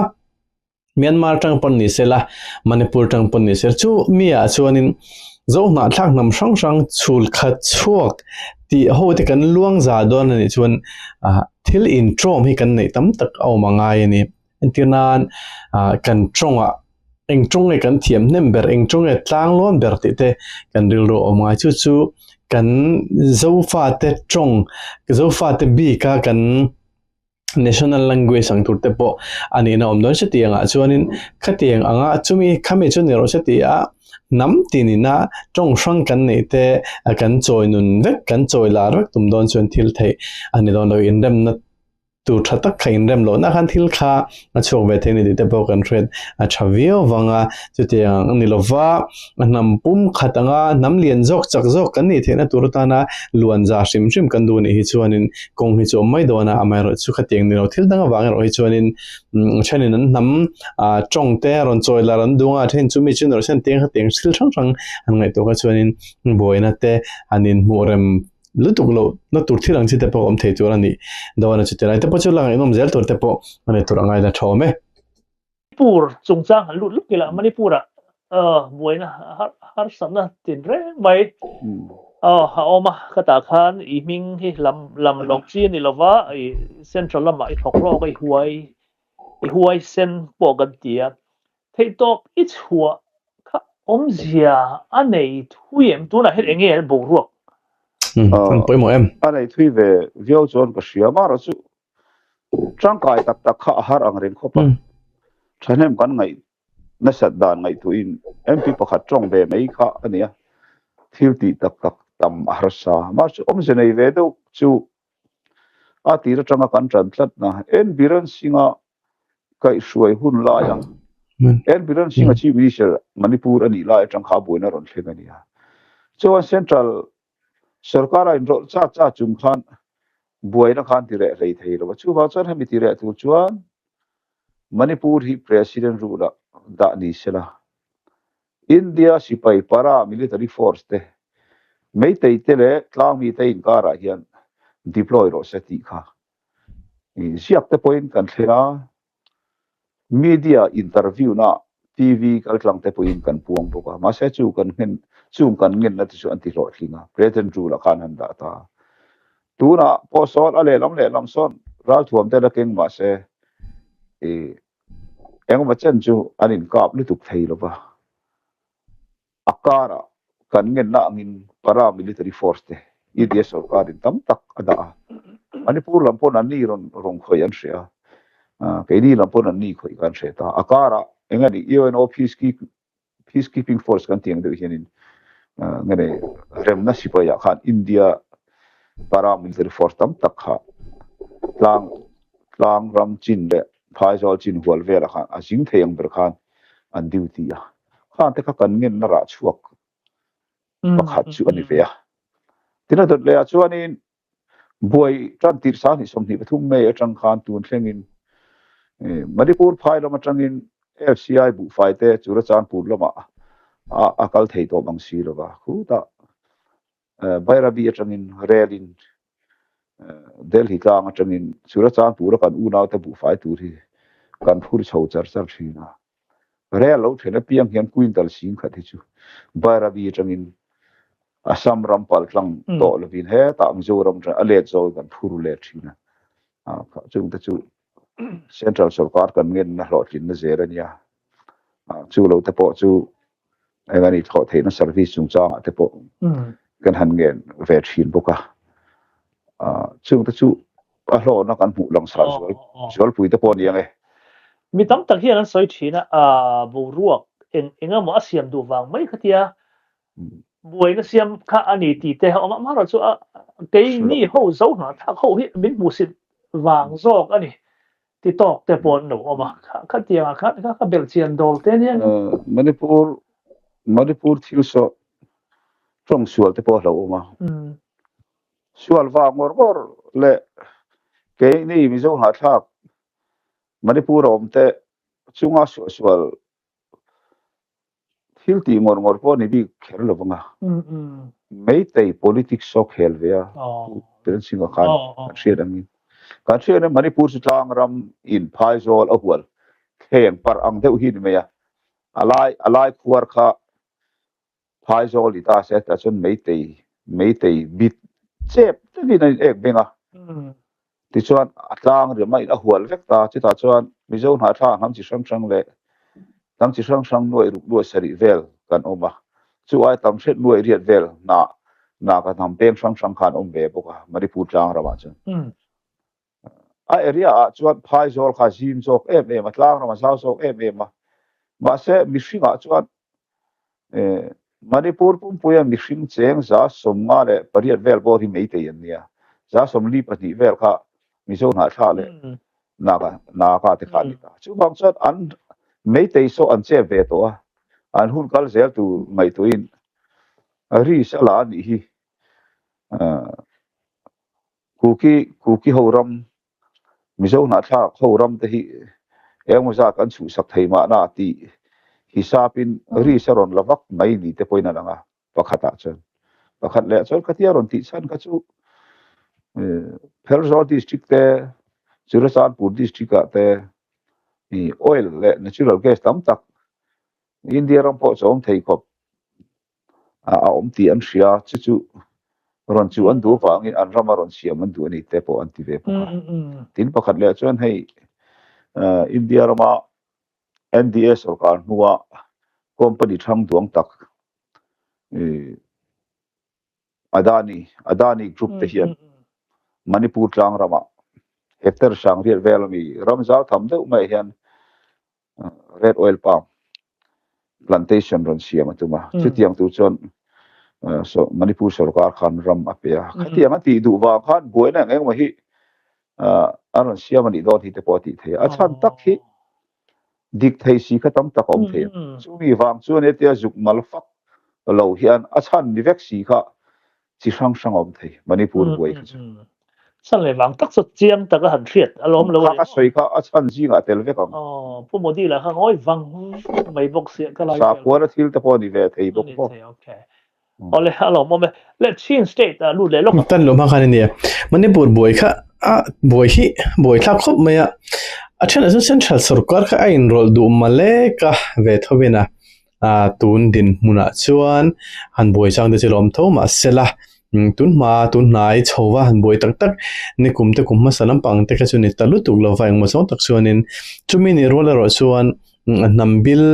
Myanmar atang pawn ni sela, Manipur atang pawn ni sela chu mi ah chuanin Zohnahthlak hnam hrang hrang chhul khat chhuak tih ho te kan luang za dawn anih chuan thil intawm hi kan neih tam tak a awm a ngai a ni. Entir nan kan tawngah eng tawng nge kan thiam hnem ber, eng tawng nge tlang lawn ber tih te kan rilru a awm ngai. Chu chu kan Zofate tawng, Zofate bika kan national language ang tur te pawh a nihna awm dawn hre angah chuanin khatiang anga chumi khami chu ni rawh se tia hnam tinina tawng hrang kan neih te kan chawi nun vek, kan chawi lar vek tum dawn chuan thil theih a ni dawn lo. Inremna tur tha tak kha inrem lohna khan thil kha a chhuak ve thei a ni tih te pawh kan hriat a tha viau vang a, chutiang a ni lova a hnam pum khat anga hnam lian zawk chak zawk kan nih theihna tur atana luan za hrim hrim kan duh anih hi chuanin kawng hi chu a awm mai dawn a, amaherawhchu chu khatiang ni lo thil dang avang erawh hi chuanin thenin an hnam ah tawng te rawn chawi lar an duh anga then chumi chu ni rawh se an tiang khatiang thil hrang hrang an ngaihtuah kha chuanin buaina te an inhmuh rem lutuk loh na tur thil ang chi te pawh a awm thei tur a nih dawn a chuti lai te pawh chu la ngaihnawm zel tur te pawh a ni tur a ngaina tha awm e. Manipur chungchang han lut luk ila Manipur ah buaina harsatna tin reng mai a awm a khatah khan i hming hi lam lam lawk chi a ni lova i central lamah i thawk hlawk a i huai i huaisen pawh kan ti a Theihtawp i chhuah kha awmzia a nei thui em? Tunah hian eng nge boruak? An pawimawh em? A nei thui ve viau chuan ka hria. Amaherawh chu tangkai tak tak kha a har ang reng khawp a. Thahnem kan ngaih nasat dan ngaihtuahin MP pakhat tawng ve mai kha a nia. Thil tih tak tak tam a harsa. Amaherawh chu awmzia nei ve deuh chu a tir atanga kan tan tlatna N Biren Singh-a kaihhruai hun laia N Biren Singh-a Chief Minister Manipur a nih lai atang kha buaina rawn thleng a ni a. Chuan Central sorkar a inrawlh chat chat chung khan buaina khan ti reh hlei thei lo a. Chuvang chuan hemi ti reh tur chuan Manipur hi President rule-ah dah ni sela. India sipai para military force te. Meitei te leh tlangmi te inkarah hian deploy rawh se tih kha ziak te pawhin kan thlen a, media interview na TV kaltlang te pawhin kan puang bawk a, mahse chu kan nghen chung kan ngenna te chu an ti hlawhtling a, President rule ah khan han dah ta a. Tunah pawh sawn a lehlam lehlam sawn ralthuam te la keng mahse ih engemaw chen chu an inkap lutuk thei lova. A karah kan ngenna angin Para-military force te India sorkarin tam tak a dah a. Manipur lam pawn anni rawn rawn khawih an hre a, keini lam pawn anni khawih kan hre ta. A karah eng a nih UNO peacekeeping force kan tih ang deuh hianin nge nei remna sipaiah khan India Para-military force tam tak kha tlang tlang ram chin leh phaizawl chin hual velah khan a zing thei ang ber khan an duty a. Khan te kha kan ngenna rah chhuak pakhat chu a ni ve a. Tin a dawt leh ah chuanin buai tan tirh 20 23 May atang khan tun thlengin Manipur phai lam atangin FCI buhfai te Churachandpur lamah a kal thei tawh mang si lova. Khutah Bairabi atangin rel in Delhi tlang atangin Churachandpur a kan unaute buhfai tur hi kan phur chho char char thin a. Rel lo then apiang hian quintal sing khat hi chu Bairabi atangin Assam ram pal tlang tawh lovin hetah Mizoram atang a let zawk in kan phur let thin a. Chungte chu Central sorkar kan ngenna hlawhtlinna zel a nia. Chu lo te pawh chu eng a ni thlawh theihna service chungchangah te pawh kan han ngen ve thin bawk a. Chungte chu a hlawhna kan hmuh langsar zual zualpui te pawh a ni ang e. Mi tam tak hian an sawi thin a, boruak eng eng emaw a siam duh vang mai khatia buaina siam kha a ni tih te a awm a, amaherawhchu a keini ho zo hnahthlak ho hi min hmuhsit vang zawk a ni. Ti tawk te pawh an lo awm a, khatiang ah khan kha ka belh chian dawl te nia. Manipur Manipur thil saw tawng sual te pawh a hlauhawm a. Sual vang ngawr ngawr leh keini Mizo hnahthlak Manipur a awm te chunga suah sual Thil tih ngawr ngawr pawh ni bik kher lo vang a, Meitei politics saw khel ve a, Pu Biren Singh-a khan kan hriat angin. Kan hriat angin Manipur chu tlang ram in phaizawl a hual thleng parh ang deuh hi ni mai a, a lai a lai khuar kha phaizawl ni ta se tah chuan Meitei Meitei bit chep deuhin an in ek beng a. Tichuan, a tlang riam a in a hual vek ta. Chutah chuan Mizo hnahthlak hnam chi hrang hrang leh hnam chi hrang hrang nuaih ruk nuaih sarih vel kan awm a. Chu ai tam hret nuaih riat vel hnah hnah ka hnam peng hrang hrang khan awm ve bawk a, Manipur tlang ramah chuan. A area ah chuan Phaizawl kha a zim zawk em em a, tlang ram a zau zawk em em a. Mahse, mihringah chuan Manipur pumpuia mihring cheng 58 vel pawh hi Meitei an nia. 42 vel kha Mizo hnahthlak leh Naga Naga te kha an ni ta. Chuvang chuan an Meitei saw an chep ve tawh a, an hun kal zel tur ngaihtuahin risk a la a nih hi. Kuki Kuki ho ram Mizo hnahthlak ho ram te hi engemaw zat an chhuhsak thei mahna tih hisapin risk a rawn la vak mai ni te pawhin a lang a, pakhatah chuan. Pakhat leh chuan khatia rawn tih chhan kha chu Pherzawl district te, Churachandpur district ah te oil leh natural gas tam tak India ram pawh chu a awm thei khawp. a awm tih an hria, chu chu rawn chu an duh avangin an rama rawn siam an duh a ni te pawh an ti ve bawk a. Tin pakhat leh chuan hei India rama NDA sorkar hnua company thang duang tak Adani Adani group te hian Manipur tlang ramah hectare 800 vel ami ram zau tham deuh mai hian Red oil palm plantation rawn siam a tum a, chutiang tur chuan Manipur sorkar khan ram a pe a, khatiang a tih duh vang khan buaina eng engemaw hi a rawn siam a nih dawn hi te pawh a tih thei a, a chhan tak hi dik thei si kha tam tak a awm thei a, chumi vang chuan hetia zuk mal fak lo hian a chhan ni vek si kha chi hrang hrang a awm thei Manipur buai kha chu. Chhan leh vang tak chu chiang tak a han hriat a lawm lo a ni maw? Kha ka sawi kha a chhan zingah tel vek ang. Aw, Pu Modi lah kha ngawi vang mai bawk sia ka lai vel. Sakhuana thil te pawh a ni ve thei bawk maw? A ni thei, okay. Awle a lawmawm e. Le Chin state ah lut leh lawk ang. Tan lo hma khan a nia. Manipur buai kha a buai hi buai thlak khawp mai a. A then ah chuan central sorkar kha a inrawlh duh malek a ve tho in a ah tun dinhmunah chuan han buai chang te chu lawm tho mahsela tun hma tun hnai chho va han buai tak tak nikum te kum hmasa lampang te kha chu ni ta lutuk lo va engmaw zawng tak chuanin chumi nih rual erawh chuan a hnam bil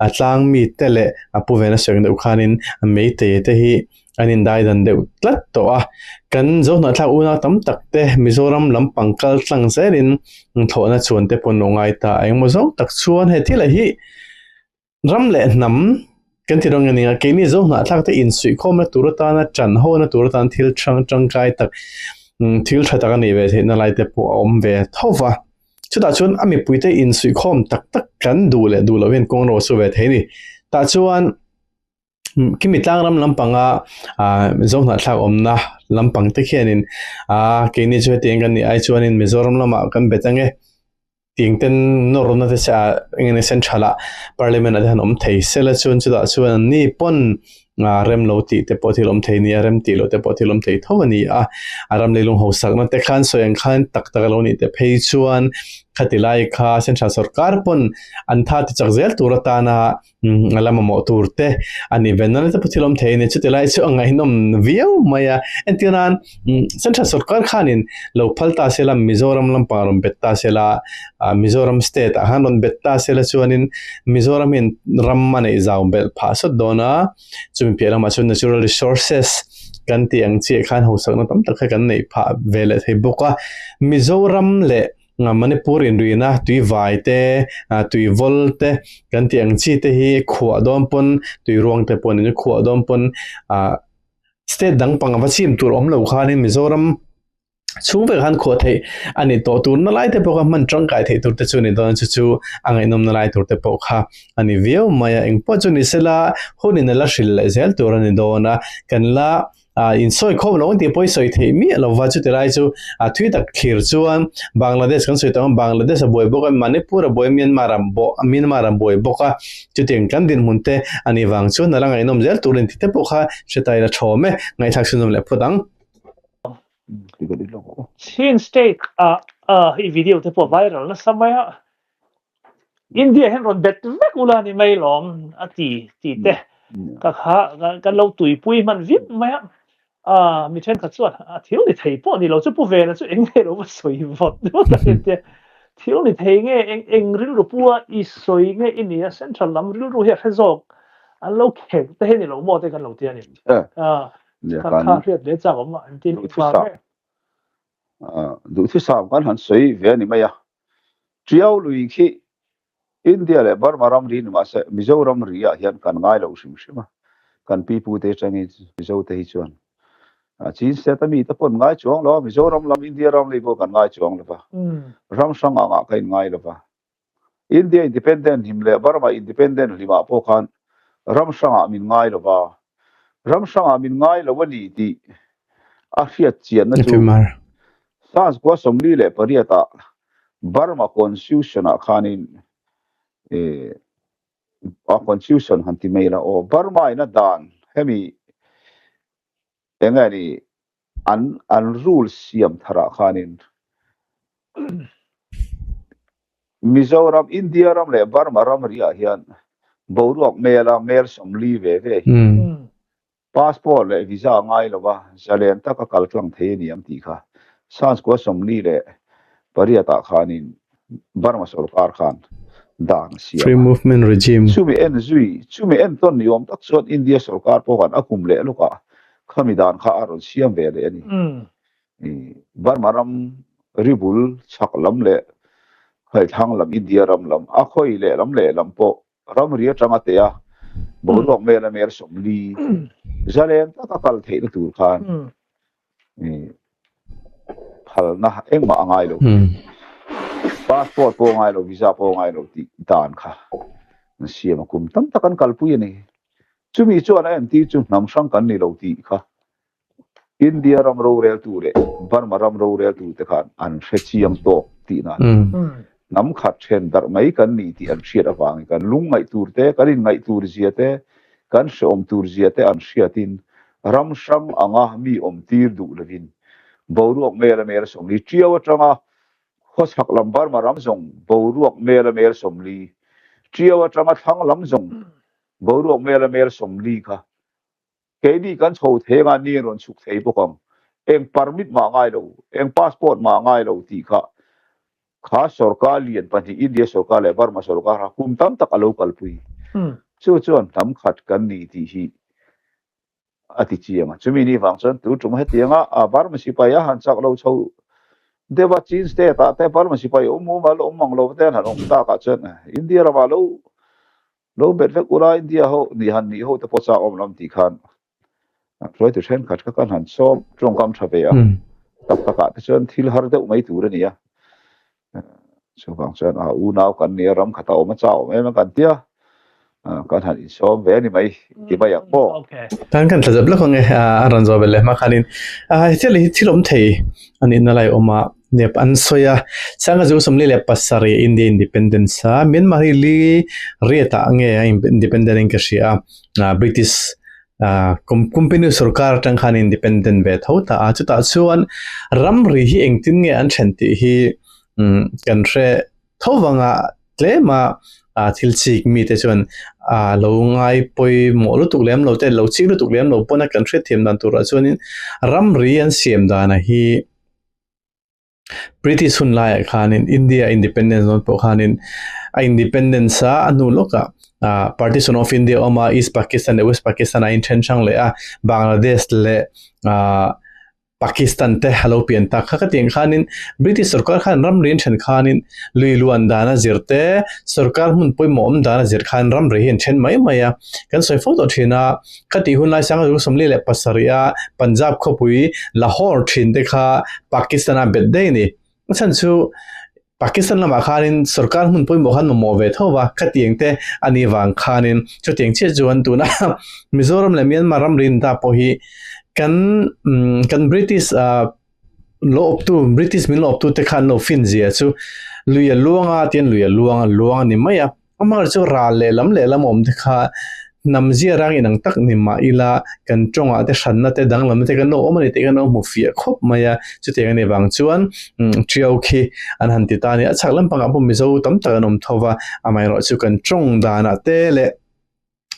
a tlang mi te leh a pu vena sawi ang deuh khanin a meitei te hi an indai dan deuh tlat tawh a kan zohnahthlak unau tam tak te Mizoram lampang kal tlang zelin thlawhna chuan te pawh an lo ngai ta a engmaw zawng tak chuan he thil ah hi ram leh hnam kan ti rawng ania keini zohnahthlak te insuihkhawmna tur atana ṭan hona tur atan thil hrang tangkai tak thil tha tak a nih ve theihna lai te pawh a awm ve tho va. Chutah chuan a mipuite insuihkhawm tak tak kan duh leh duh loh hian kawng ro a su ve thei a ni. Tah chuan khimi tlangram lampanga ah Zohnahthlak awmna lampang te khianin ah keini chu hetiang kan nih ai chuanin Mizoram lamah kan bet ang e tiang ten nawrna te che ah eng nge central ah parliament ah te han awm thei sela chuan chutah chuan an ni pawn ah rem lo tih te pawh thil awm thei a ni a, rem tih loh te pawh thil awm thei tho a ni a, a ram leilung hausakna te khan sawi ang khan tak tak a lo nih te phei chuan khati lai kha central sorkar pawn an tha ti chak zel tur atana a la mamawh tur te a nih ve nana te pawh thil awm thei a ni, chuti lai chu a ngaihnawm viau mai a, entir nan central sorkar khanin lo phal ta se la Mizoram lampang rawn bet ta se la ah Mizoram state ah khan rawn bet ta se la chuanin Mizoram hian ram a neih zau belh phah sawt dawn a, chumi piah lamah chuan natural resources kan tih ang chiah khan hausakna tam tak kha kan neih phah ve leh thei bawk a, Mizoram leh Manipur inrina tui vai te ah tui vawl te kan tih ang chi te hi khuah dawn pawn tui ruang te pawh niin khuah dawn pawn ah state dang pang ava chim tur awm lo khanin Mizoram chhung vek han khuah theih a ni tawh tur na lai te pawh kha hman tangkai theih tur te chu a ni dawn chu chu a ngaihnawm na lai tur te pawh kha a ni viau mai a engpawh chu ni sela hun in a la hrilh leh zel tur a ni dawn a kan la ah insawi khawm lo ang tih pawh i sawi theih miah lo va chuti lai chu a thui tak thlir chuan Bangladesh kan sawi tawh ang Bangladesh a buai bawk a Manipur a buai a Myanmar a Myanmar a buai bawk a chutiang kan dinhmun te a nih vang chuan a la ngaihnawm zel tur a ni tih te pawh kha hre ta ila thawm e ngaihthlak chhunzawm leh phawt ang. Chin state ah i video te pawh viral nasa mai a, India hian rawn bet vek ula ni mai lawm a ti ti te ka kha kan lo tuipui hman viau mai a, ah mi thenkhat chuan a thil ni thei pawh ni lo chu pu Vena chu eng nge lo va sawi vawt vawt a ni tia, thil ni thei nge eng eng rilru pua i sawi nge i nia central lam rilru hi a hre zawk an lo khelh te hi ni lo maw te kan lo ti a ni. Ah Nia kan Kha hriat ve chak awm a, engtin i hma duhthusam nge? Duhthusam kan han sawi ve a ni mai a. Tiau lui khi India leh Burma ramri ni mahse Mizoram ri ah hian kan ngai lo hrim hrim a. Kan pi pu te atangin Mizo te hi chuan Chin state a mi te pawn ngai chuang lo a, Mizoram lam India ram lei pawh kan ngai chuang lo va, ram hrang ang ah ka in ngai lo va. India Independent hlim leh Burma Independent hlimah pawh khan ram hrangah min ngai lo va, ram hrangah min ngai lo a ni tih a hriat chianna chu Sas kua 48 ah Burma Constitution ah khanin a Constitution han ti mai la aw, Burma in a dan hemi eng nge ni an an rule siam tharah khanin Mizoram, India ram leh Burma ramri ah hian boruak mela mel 40 ve ve hi passport leh visa ngai lova zalen taka kal tlang thei a ni ang tih kha Sanskua 48 ah khanin Burma sorkar khan dan a siam Free a. movement regime. Chumi en zui, chumi entawn ni awm tak chuan India sorkar pawh khan a kum leh lawkah khami dan kha a rawn siam ve leh a ni. Burma ram ribul chhak lam leh khaithlang lam India ram lam a khawi leh lam leh lam pawh ramri atanga teh a boruak mel a mel 40 zalen taka kal theihna tur khan phalna engmah a ngai lo. Passport pawh a ngai lo, visa pawh a ngai lo tih dan kha an siam a, kum tam tak an kalpui a ni. Chumi chuan a entir chu hnam hrang kan ni lo tih kha India ram roreltu leh Burma ram roreltu te khan an hre chiang tawk tihna a ni. Hnam khat then darh mai kan ni tih an hriat avangin kan lungngaih tur te, kan inngaih tur zia te, kan hrehawm tur zia te an hriatin. Ram hrang anga mi awm tir duh lovin boruak mela mel 40 Tiau atanga khawchhak lam Burma ram zawng boruak mela mel 40 Tiau atanga thlang lam zawng boruak mela mel 40 kha Keini kan chho thei anga ni an rawn chhuk thei bawk ang. Eng permit mah ngai lo, eng passport mah ngai lo tih kha kha sorkar lian pahnih India sorkar leh Burma sorkar kha kum tam tak a lo kalpui. Chu chuan hnam khat kan ni tih hi a ti chiang a. Chumi ni vang chuan tu tum hetianga a Burma sipai a han chak lo chho deuh a, Chin state ah te Burma sipai awm mumal awm mang lo te an han awm tak ah chuan India ramah lo Lo bet vek ula India ho nih han nih ho te pawh chak awm lam tih khan hruaitu thenkhat kha kan han sawm tawngkam tha ve a, tak takah te chuan thil har deuh mai tur a ni a, chuvang chuan a unau kan nia ram khata awm a chak awm em a kan tia kan han insawm ve a ni mai ti mai ang maw. Tan kan tla zep lawk ang e a rawn zawh belh leh hma khanin hetiang hi thil awm thei a nihna lai awm a. Nep an sawi a, Sanga zu 47 India Independence a, Myanmar hi li riat ah nge a independent in ka hria a, British company sorkar atang khan independent ve tho ta a, chutah chuan ramri hi engtin nge an then tih hi kan hre tho vang a, tlem a thil chik mite chuan lo ngai pawimawh lutuk lem lo te, lo chik lutuk lem lo pawn a kan hriatthiam dan turah chuanin ramri an siam dan hi. British hun laiah khanin India independence dawn pawh khanin a independence a a hnu lawkah ah partition of India a awm a East Pakistan leh West Pakistan a inthen hrang leh a Bangladesh leh ah Pakistan te a lo pian tak kha ka tih ang khanin British sorkar khan ramri an then khanin lui luan dan a zir te sorkar hmun pawimawh awm dan a zir khan ramri hi an then mai mai a kan sawi fo tawh thin a. Ka tih hun lai sanga zu 47 a Punjab khawpui Lahore thin te kha Pakistan a bet daih a ni. A chhan chu Pakistan lamah khanin sorkar hmun pawimawh khan mamawh ve tho va, khatiang te a nih vang khanin chutiang chiah chuan tuna Mizoram leh Myanmar ramri in ta pawh hi kan kan British lo awptu British min lo awptu te khan lo fin zia chu lui a luang a tian lui a luang a luang a ni mai a. Amah chu ral lehlam lehlam awm te kha hnam zia rang inang tak ni mah ila kan tawngah te hranna te danglamna te kan lo awm a ni tih kan lo hmu fiah khawp mai a, chutiang a nih vang chuan Tiau khi an han ti ta a ni. A chhak lampangah pawh Mizo tam tak an awm tho va, amaherawhchu kan tawng danah te leh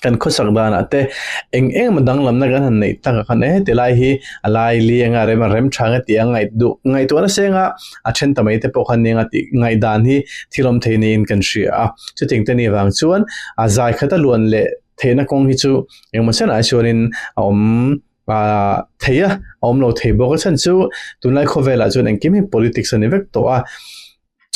kan khawsak danah te eng eng emaw danglamna kan han neih takah khan e heti lai hi a lai li anga rem a rem tha anga tih a ngaih duh ngaihtuah nasa anga a then ta mai te pawh khan nia tih ngaihdan hi thil awm thei niin kan hria a chutiang te ni vang chuan a zai khat a luan leh theihna kawng hi chu engemaw senah chuanin a awm ah thei a a awm lo thei bawk a chhan chu tunlai khawvelah chuan engkim hi politics a ni vek tawh a.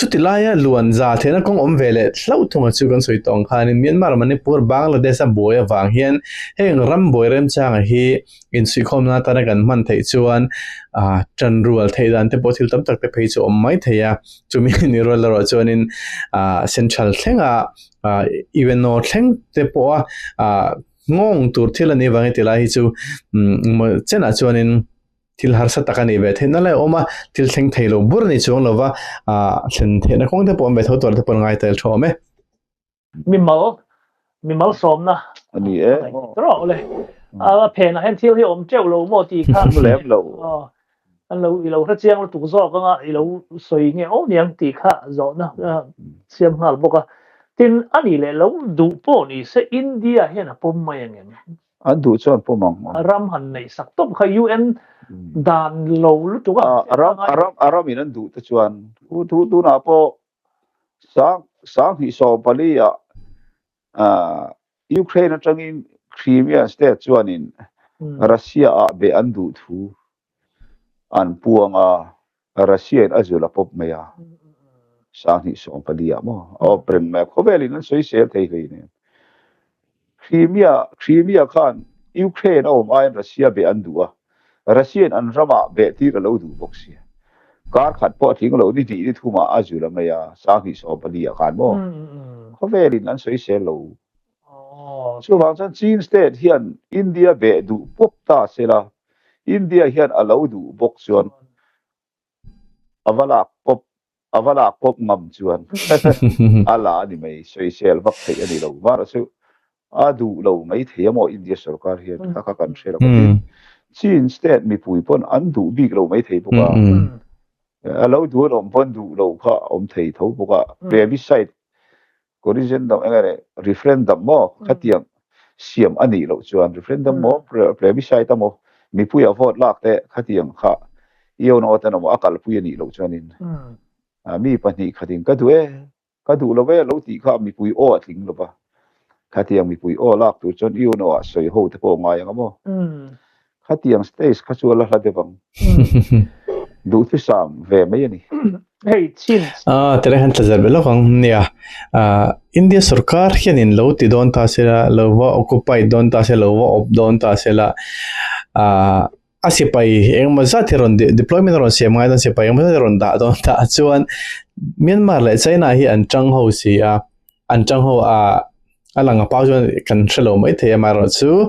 Chuti laia luan za theihna kawng awm ve leh hlauh thunga chu kan sawi tawh ang khanin Myanmar, Manipur, Bangladesh a buai avang hian heng ram buai remchanga hi insuihkhawmna atana kan hman theih chuan ah tanrual theih dan te pawh thil tam tak te phei chu awm mai thei a, chumi ni rual erawh chuanin ah central thlenga ah UNO thleng te pawha ah nghawng tur thil a nih avangin tilai hi chu umm chenah chuanin. Thil harsa tak a nih ve theihna lai a awm a, thil thleng thei lo bur a ni chuang lo va, ah thlen theihna kawng te pawh awm ve tho tur te pawh an ngai tel tho awm e. Mimal, mimal sawmna a ni e. Rawh le. A phenah hian thil hi awm teuh lo maw tih kha. Awm lem lo. An lo i lo hre chiang lutuk zawk anga i lo sawi nge aw niang tih kha zawhna siam nghal bawk a. Tin, a nih leh lo duh pawh ni se India hian a pawm mai ang em? An duh chuan pawm ang. Ram han neih sak tawp kha UN dan lo lutuk a. A ram a ram a ramin an duh te chuan thu thu tunah pawh sang sanghnih 14 ah Ukraine atangin Crimea state chuanin Russia ah beh an duh thu an puang a, Russia in a zul a pawp mai a, 2014 ah maw a awp reng mai a, khawvelin an sawisel thei hlei nen. Crimea Crimea khan Ukraine a awm aiin Russia beh an duh a, Russia in an ramah beh tir a lo duh bawk si. Kar khat pawh a tling lo ni hnih ni thumah a zul a mai a, 2014 ah khan maw khawvelin an sawisel lo. Chuvang chuan Chin state hian India beh duh pawp ta sela, India hian a lo duh bawk chuan a va lak pawp a va lak pawp ngam chuan a la a ni mai, sawisel vak theih a ni lo. Mahra chu. A duh lo mai thei a maw India sorkar hian kha kha kan hre lo a tin Chin state mipui pawn an duh bik lo mai thei bawk a, a lo duh an awm pawn duh lo kha a awm thei tho bawk a, plebiscite corrigendum eng nge referendum maw khatiang siam a nih loh chuan referendum maw plebiscite a maw mipuia vote lak te khatiang kha iono ten a maw a kalpui a nih loh chuanin mi pahnih khatin ka duh e. Ka duh lo e lo tih kha mipui aw a tling lo va. Khatiang mipui aw lak tur chuan UNO ah sawi ho te pawh ngai ang a maw? Khatiang stage kha chu a la hla deuh ang. Duhthusam ve mai a ni. Hei chin. Ah, tere han tla zel ve lawk ang. Nia, ah, India sorkar hianin lo ti dawn ta sela, lo va occupy dawn ta sela, lo va awp dawn ta sela, ah, A sipai engemaw zat hi rawn deployment a rawn siam ngai dawn sipai engemaw zat hi rawn dah dawn ta chuan Myanmar leh China hi an tang ho si a an tang ho a a lang a pau chuan kan hre lo mai thei amaherawh chu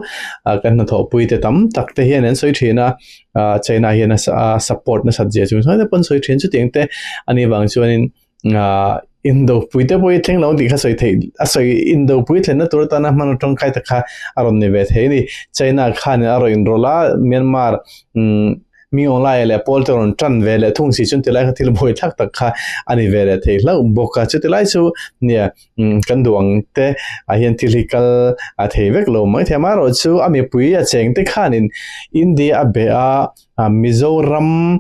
kan hnathawh pui te tam tak te hian an sawi thin a ah China hian a support nasat zia chung chuan te pawn sawi thin chutiang te anih vang chuanin ah indopui te pawh hi thleng lo tih kha sawi theih a sawi indopui thlenna tur atana hman tangkai tak kha a rawn ni ve thei a ni China khanin a rawn inrawlh a Myanmar umm mi awng leh pawl te rawn tan ve leh thung si chuan tilai kha thil buai thlak tak kha a ni ve leh thei hlauh bawk a chuti lai chu nia umm kan duh ang te ah hian thil hi kal a thei vek lo mai thei amaherawh chu a mipui a cheng te khanin India a be a Mizoram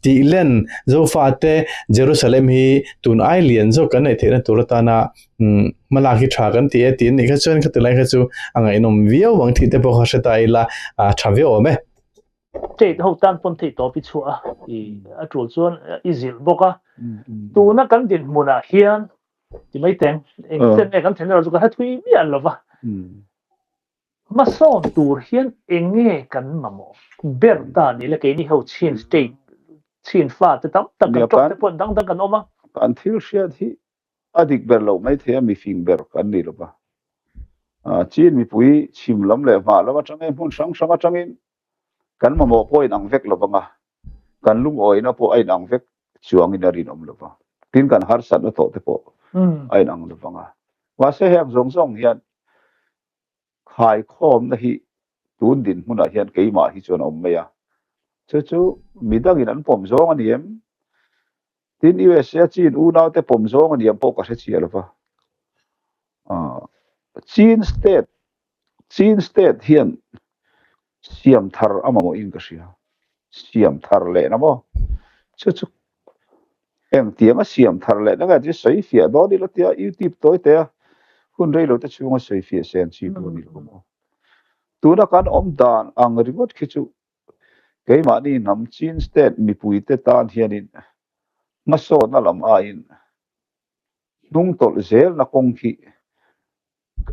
Tih len Zofate Jerusalem hi tun ai lian zawk kan neih theihna tur atana hmalak hi tha kan ti e tih anih kha chuan khati lai kha chu a ngaihnawm viau ang tih te pawh kha hre ta ila a tha viau awm e. State ho tan pawn theih tawp i chhuah a, i a tul chuan i zilh bawk a. Tuna kan dinhmunah hian ti mai teng eng chen nge kan thlen erawh chu ka hre thui miah lo va. Hmasawn tur hian eng nge kan mamawh ber ta ni le keini ho Chin state Chin fa te tam tak kan tawk te pawh dang dang kan awm a. Kan thil hriat hi a dik ber loh mai thei a mifing ber kan ni lo va. Chin mipui chhim lam leh hmah lam atangin hmun hrang hrang atangin kan mamawh pawh a inang vek lo vang a, kan lungawina pawh a inang vek chuangin a rinawm lo va. Tin kan harsatna tawh te pawh a inang lo vang a. Mahse heng zawng zawng hian Khaikhawmna hi tun dinhmunah hian keimah hi chuan a awm mai a, chu chu midangin an pawm zawng a ni em? Tin, USA Chin unaute pawm zawng a ni em pawh ka hre chiah lo va. Chin state, Chin state hian siam thar a mamawhin ka hria. Siam thar lehna maw? Chu chu engtianga siam thar lehna nge chu sawi fiah dawn ila tia YouTube tawi te a hun rei lo te chhunga sawi fiah sen chi pawh a ni lo maw? Tuna kan awm dan ang ringawt khi chu keimahni hnam Chin state mipuite tan hianin hmasawnna lam aiin hnung tawlh zelna kawng khi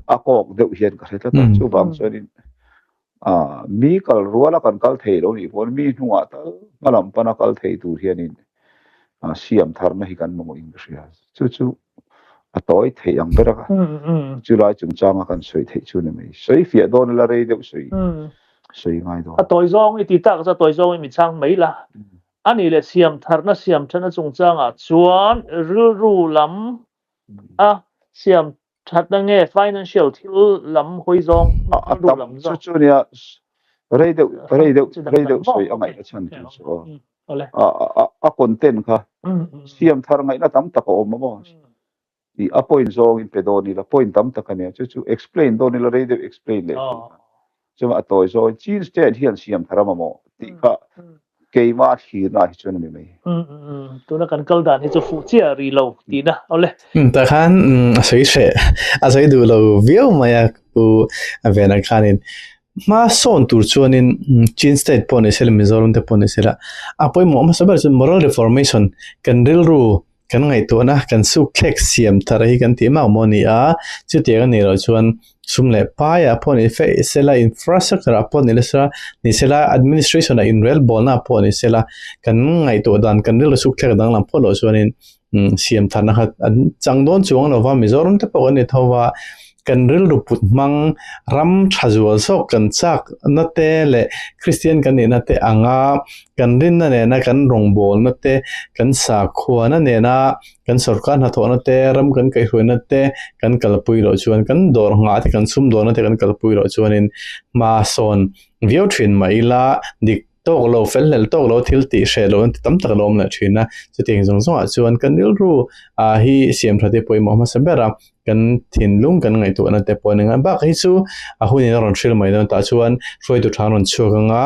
a kawk deuh hian ka hre tlat a, chuvang chuanin mi kal ruala kan kal thei lo nih pawn mi hnungah tal hma lam pana kal thei tur hianin siam tharna hi kan mamawhin ka hria. Chu chu a tawi theih ang ber a, chulai chungchanga kan sawi theih chu ni mai. Sawi fiah dawn ila rei deuh sawi sawi ngai dawn. A tawi zawng i ti tak chu a tawi zawng i mi chhang mai la. Ani leh siam tharna siam thatna chungchangah chuan rilru lam a siam thatna nge financial thil lam hawi zawng a tam chu chu nia rei deuh rei deuh rei deuh sawi a ngaihna chhan tur chu aw a content kha siam thar ngaihna tam tak a awm a maw tih a point zawng in pe dawn ila point tam tak a nia chu chu explain dawn ila rei deuh explain leh Chuan a tawi zawin Chin State hian siam thar a mamawh tih kha keimah thlirna ah hi chuan a ni mai. Tuna kan kal dan hi chu fuh chiah rih lo tihna awle. Tah khan a sawi hreh a sawi duh lo viau mai a pu Vena khanin hma sawn tur chuanin Chin State pawh ni sela Mizoram te pawh ni sela a pawimawh hmasa ber chu moral reformation kan rilru Kan ngaihtuahna kan suk thlek siam thar hi kan tih mak maw ni a, chutiang a nih loh chuan sum leh paiah pawh ni feih sela, infrastructure ah pawh ni sela, ni sela, administration ah inrelbawlna ah pawh ni sela, kan ngaihtuah dan kan rilru suk thlek danglam phawt loh chuanin siam tharna kha an chang dawn chuang lo va, Mizoram te pawh kan ni tho va. kan rilru put hmang ram tha zual zawk kan chak na te leh Kristian kan nihna te anga kan rinna nena kan rawngbawlna te kan sakhuana nena kan sorkar hnathawhna te ram kan kaihhruaina te kan kalpui loh chuan kan dawr nghah te kan sumdawnna te kan kalpui loh chuanin hma sawn viau thin mah ila dik tawk lo fel hlel tawk lo thil tih hreh lo an ti tam tak a lo awm leh thin a chutiang zawng zawngah chuan kan rilru ah hi siam tha te pawimawh hmasa ber a kan thinlung kan ngaihtuahna te pawh a ni ngai bak hi chu a hunin a rawn hril mai dawn tah chuan hruaitu tha an rawn chhuak anga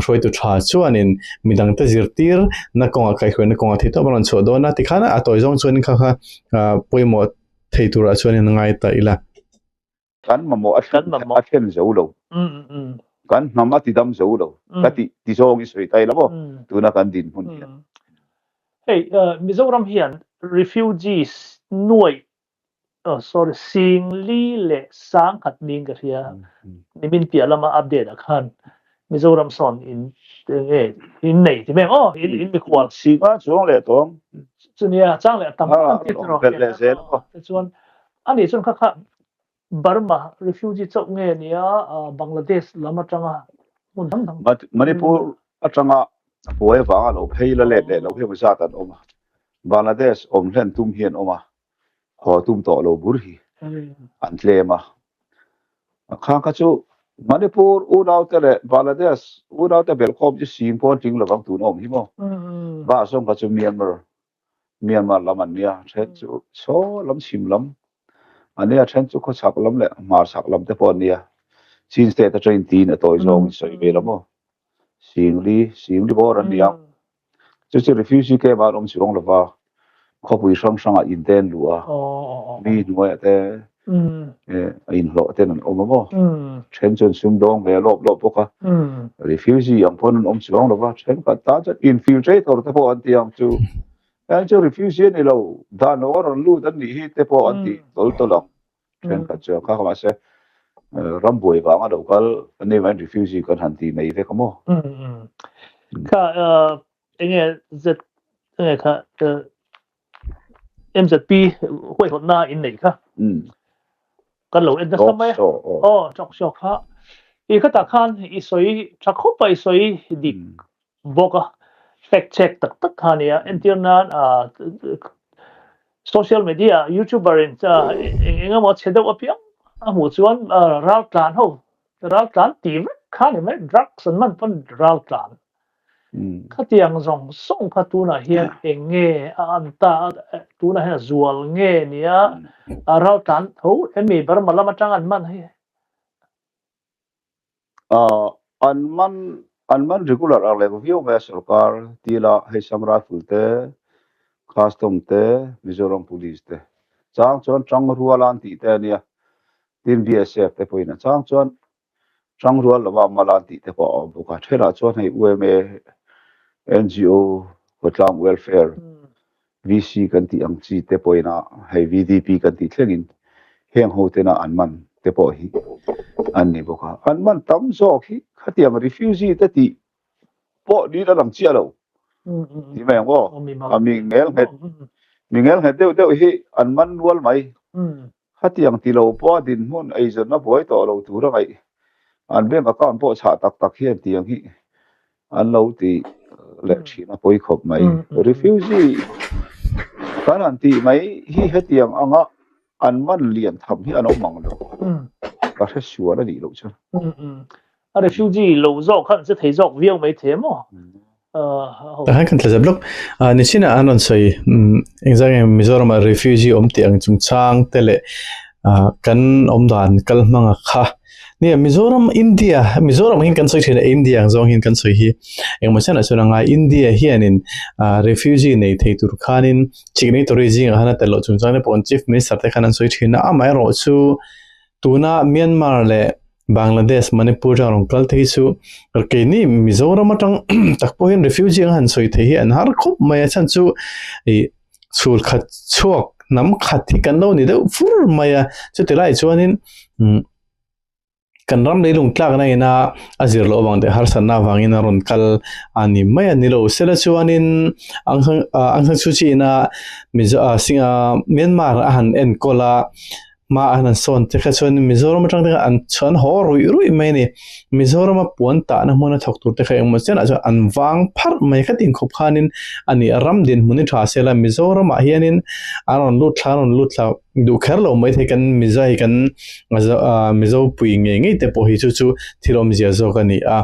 hruaitu tha chuanin midangte zirtir na kawngah kaihhruaina kawngah theih tawp a rawn chhuah dawn a tikhan a tawi zawng chuan kha kha ah pawimawh thei turah chuan in ngai ta ila. Kan mamawh a thlen a thlen zo lo. Kan hnam a tidam zo lo. Ka tih ti zawng i sawi ta ila maw tuna kan dinhmun hian. Hei Mizoram hian refugees nuaih oh sorry Singli leh Sangkhat niin ka hria nimin piah lama update ah khan Mizoram sawn in enge in nei ti mai ang aw in in mikhual. Singa chuang leh tawng. Chunia chang leh a tam ang tih erawh belh leh zel aw. Tichuan Ani chuan kha kha Burma refugee chauh nge nia Bangladesh lam atanga hmun dang dang. Manipur atanga buai avanga lo phei la let leh lo hi zat an awm a, Bangladesh awm hlen tum hi an awm a, haw tum tawh lo bur hi an tlem a. Khang kha chu Manipur unaute leh Bangladesh unaute belhkhawm chu sing pawn tling lovang tun awm hi maw? Bah zawng kha chu Myanmar Myanmar lam an nia, then chu saw lam chhim lam an nia, then chu khawchhak lam leh hmarchhak lam te pawh an nia. Chin state atangin tiin a tawi zawng in sawi ve lo maw? Singli, Singli bawr an nia. Chu chu refugee camp ah an awm chuang lova, khawpui hrang hrangah in te an luh a, mi hnuaiah te a inhlawh ten an awm a maw? Then chuan sumdawng ve a lawp lawp bawk a, refugee ang pawn an awm chuang lo va, thenkhat tan chuan infiltrator te pawh an ti ang chu, heng chu refugee a ni lo, dan lo a rawn lut an nih hi te pawh an ti tawl tawl ang, thenkhat chuan kha mahse ram buai vanga lo kal an ni mai refugee kan han ti mai vek a maw? Kha enge Z enge kha MZP huaihawtna in neih kha kan lo en nasa mai a aw talk show kha i khatah khan i sawi tha khawp a i sawi dik bawk a fact check tak tak kha nia entir nan social media youtuber in eng emaw chhe deuh apiang a hmuh chuan ral tlan ho ral tlan tih vek kha ni mai drugs an man pawn ral tlan Khatiang zawng zawng kha tunah hian eng nge a an ta a, tunah hian a zual nge nia a ral tlan tho emi Burma lam atang an man hi? An man an man regular ang leh viau mai a sorkar tila hei Sam Rifle te, Custom te, Mizoram Police te chang chuan Tangruala an tih te a nia, tin BSF te pawhin a chang chuan Hrangrual lova Mala tih te pawh a awm bawk a, thenah chuan hei UMA, NGO, Khawtlang Welfare, VC kan tih ang chi te pawhin a hei VDP kan tih thlengin heng ho tena an man te pawh hi an ni bawk a. An man tam zawk hi khatiang refugee te tih pawh niin a lang chiah lo ti mai ang aw. A mi ngel nghet mi ngel nghet deuh deuh hi an man nual mai. Khatiang ti lo pawh a dinhmun eizawnna buai tawh lo tur a ngaih. An bank account pawh chhah tak tak hian tiang hi an lo ti leh thin a pawi khawp mai. Refugee kan han tih mai hi hetiang anga an man lian tham hi an awm ang lo. Ka hre sual a nih loh chuan. A refugee lo zawk khan che thei zawk viau mai the maw? Tahan kan thlazep lawk. Nichina an rawn sawi engzah nge Mizoram ah refugee awm tih ang chungchang te leh kan awm dan kal hmanga kha. Nia Mizoram India Mizoram hian kan sawi thin a India ang zawng hian kan sawi hi engmaw chen ah chuan a ngai India hianin refugee nei thei tur khanin signatory zingah khan a tel loh chungchang te pawh chief minister te khan an sawi thin a amaherawhchu Tuna Myanmar leh Bangladesh, Manipur atanga rawn kal te hi chu keini Mizoram atang tak pawh hian refugee ang han sawi thei hi an har khawp mai a chhan chu ih chhul khat chhuak hnam khat hi kan lo ni deuh fur mai a chuti lai chuanin umm kan ram leilung tlakna ina a zir loh avang leh harsatna avangin a rawn kal a ni mai a ni lo sela chuanin Aung San Aung San Suu Kyi ina Mizo ah Myanmar a han enkawl a. Hma an han sawn te kha chuan Mizoram atang te khan an an haw ruih ruih mai a ni. Mizorama puan tahna hmuna thawk tur te kha engemaw chianah chuan an vang pharh mai kha tin khawp khanin a ni a. Ram dinhmun hi tha sela Mizoramah hianin an rawn lut thla an rawn lut thla duh kher lo mai thei kan Mizo hi kan Mizo pui ngei ngei te pawh hi chu chu thil awmzia zawk a ni a.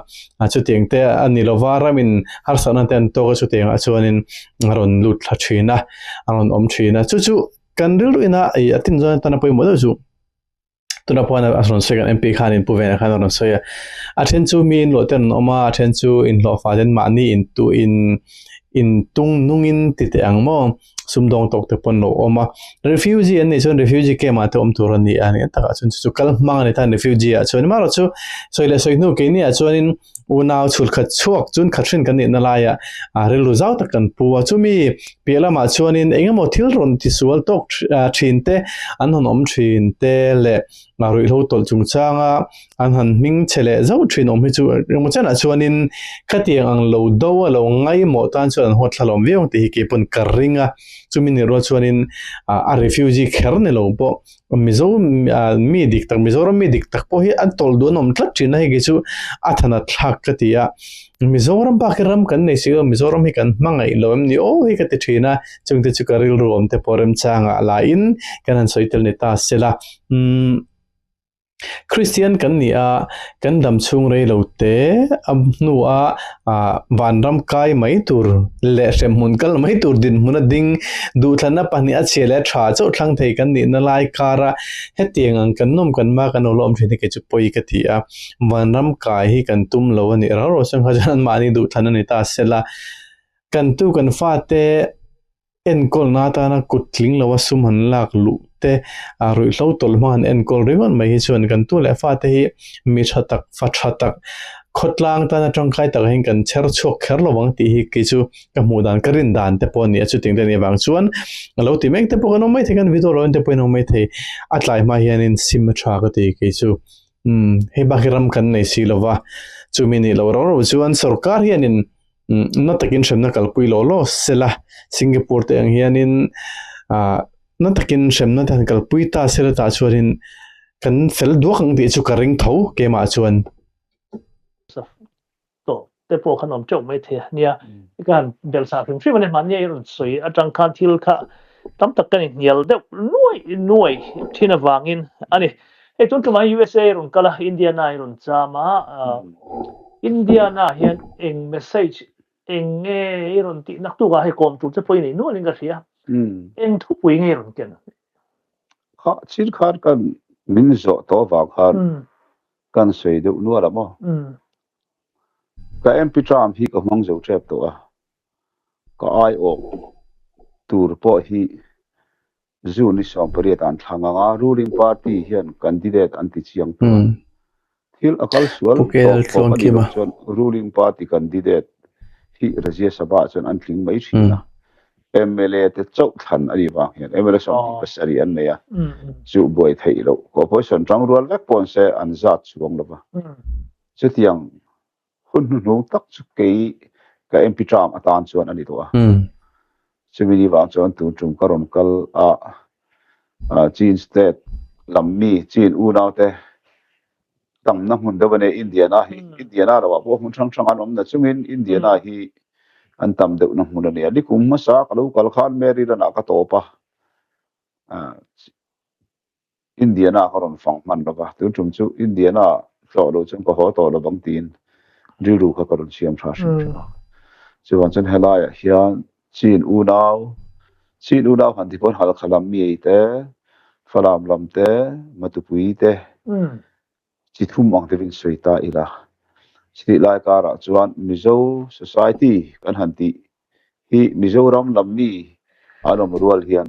Chutiang te a ni lova ramin harsatna te an tawk a chutiangah chuanin a rawn lut thla thin a, a rawn awm thin a. Chu chu Kan rilru ina ei a tin zawn atana pawimawh deuh chu tuna pawh a rawn sawi kan MP khanin Pu Vena khan a rawn sawi a, a then chu mi inluah te an awm a, a then chu inhlawhfa ten mahni in tu in in tung nungin ti teh ang maw sumdawng tawk te pawh an lo awm a, refugee an nih chuan refugee camp ah te awm tur a ni a, eng takah chuan chu chu kal hmang a ni ta refugee ah chuan amaherawhchu chu sawi leh sawi hnu keini ah chuanin Unau chhul khat chhuak chun khat hrin kan nihna laiah a rilru zau tak kan pu a. Chumi piah lamah chuanin eng emaw thil rawn tisual tawk thin te, an han awm thin te leh ruihhlo tawlh chungchanga an han hming che leh zauh thin awm hi chu engemaw chenah chuanin khatiang ang lo do a lo ngaimawh tan chuan an huat thlalawm viau ang tih hi keipawn ka ring a. Chumi nih rual chuanin a refugee kher ni lo pawh Mizo mi dik tak Mizoram mi dik tak pawh hi an tawlh duh an awm tlat thin a hei kei chu a than a thlak ka ti a Mizoram bak hi ram kan nei si lo Mizoram hi kan hmangaih lo em ni aw hi ka ti thin a chungte chu ka rilru awm te pawh remchangah lahin kan han sawi tel ni ta sela umm. Kristian kan ni a, kan dam chhung rei lo te a hnua ah vanram kai mai tur leh hremhmun kal mai tur dinhmun a ding duhthlanna pahnih a chhia leh a tha chauh thlang thei kan nihna lai kara hetiang ang kan nawm kan ma kan lo la awm thin hi kei chu pawi ka ti a, vanram kai hi kan tum lo a nih rau rau chuan kha chuan anmahni duhthlan a ni ta sela kan tu kan fate. Enkawlna atana kut tling loa sum han lak luh te, a ruihhlo tawlh hma han enkawl ringawt mai hi chuan kan tu leh fate hi mi tha tak, fa tha tak, khawtlang tana tangkai takah hian kan chher chhuak kher lo ang tih hi kei chu ka hmuh dan, ka rin dan te pawh a ni a. Chutiang te a nih avang chuan a lo ti mek te pawh kan awm maithei, kan video lo en te pawhin an awm maithei. A tlai hma hianin sim a tha ka ti kei chu. Umm hei bak hi ram kan nei si lo va, chumi nih loh rau rau chuan sorkar hianin na takin hremna kalpui law law sela, Singapore te ang hianin ah na takin hremna te han kalpui ta sela tah chuanin kan fel duak ang tih chu ka ring tho keimah chuan. Tawh te pawh khan awm teuh mai thei a nia ka han belh sah hrim hrim a ni mahni a i rawn sawi atang khan thil kha tam tak kan inhnial deuh nuai nuai thin avangin a ni hei tun tumah USA i rawn kal a Indiana i rawn cham a Indiana hian eng message eng nge i rawn tih naktukah hei kawm tur che pawh i nei nualin ka hria eng thupui nge i rawn ken Kha thil khan kan min zawh tawh avang khan kan sawi deuh nual a maw? Ka MP term hi ka hmang zo tep tawh a, ka aiawh tur pawh hi June ni 18 an thlang ang a, ruling party hian candidate an ti chiang tawh a, thil a kal sual tawh khawp a nih loh chuan ruling party candidate hi Rajya Sabha ah chuan an tling mai thin a, mla te chauh thlan a nih vang hian mla 27 an nei a, chu buai theih loh opposition tangrual vek pawh an se an zat chuang lo va. Chutiang hun hnuhnung tak chu kei ka MP term atan chuan a ni tawh a. Chumi ni vang chuan tun tum ka rawn kal a, Chin state lam mi Chin unaute tamna hmun deuh a nia Indiana hi. Indiana loah pawh hmun hrang hrang an awm na chungin Indiana hi an tam deuhna hmun a nia. Nikum hmasa ka lo kal khan Maryland ah ka tawp a. Indiana ka rawn fang hman lo va, tun tum chu Indiana tlawh loh chuan ka haw tawh lo vang tiin rilru kha ka rawn siam tha hrim hrim a. Chuvang chuan helaiah hian Chin unau, Chin unau han ti pawn Halkha lam mi ei te, Falam lam te, Matupui te, Chi thum ang deuhin sawi ta ila. Chutih lai karah chuan Mizo Society kan han tih hi Mizoram lam mi an awm rual hian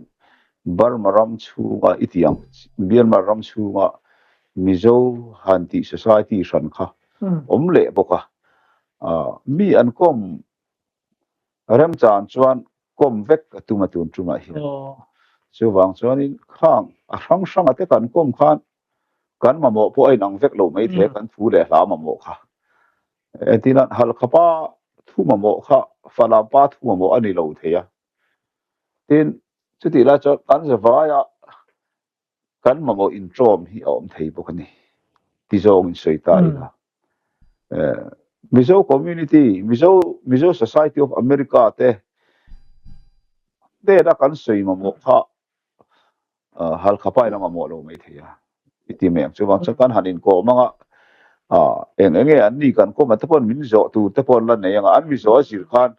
Burma ram chhunga i tih ang Myanmar ram chhunga Mizo han tih Society hran kha awm leh bawk a. Mi an kawm Remchan chuan kawm vek a tum a tun tumah hian. Chuvang chuanin khang a hrang hranga te kan kawm khan kan mamawh pawh a inang vek lo mai thei a, kan thu leh hla mamawh kha. Entirnan Halkha pa thu mamawh kha Falam pa thu mamawh a ni lo thei a. Tin, chutih lai chuan kan zavaia. Kan mamawh inṭawm hi a awm thei bawk a ni, ti zawngin sawi ta ila. Mizo community, Mizo, Mizo Society of America te hnena kan sawi mamawh kha Halkha pain a mamawh lo mai thei a, i ti mai ang. Chuvang chuan kan han inkawm anga, eng enge an ni kan kawm a te paw'n min zawh tur te pawh an la nei anga, an mi zawh a zir khan,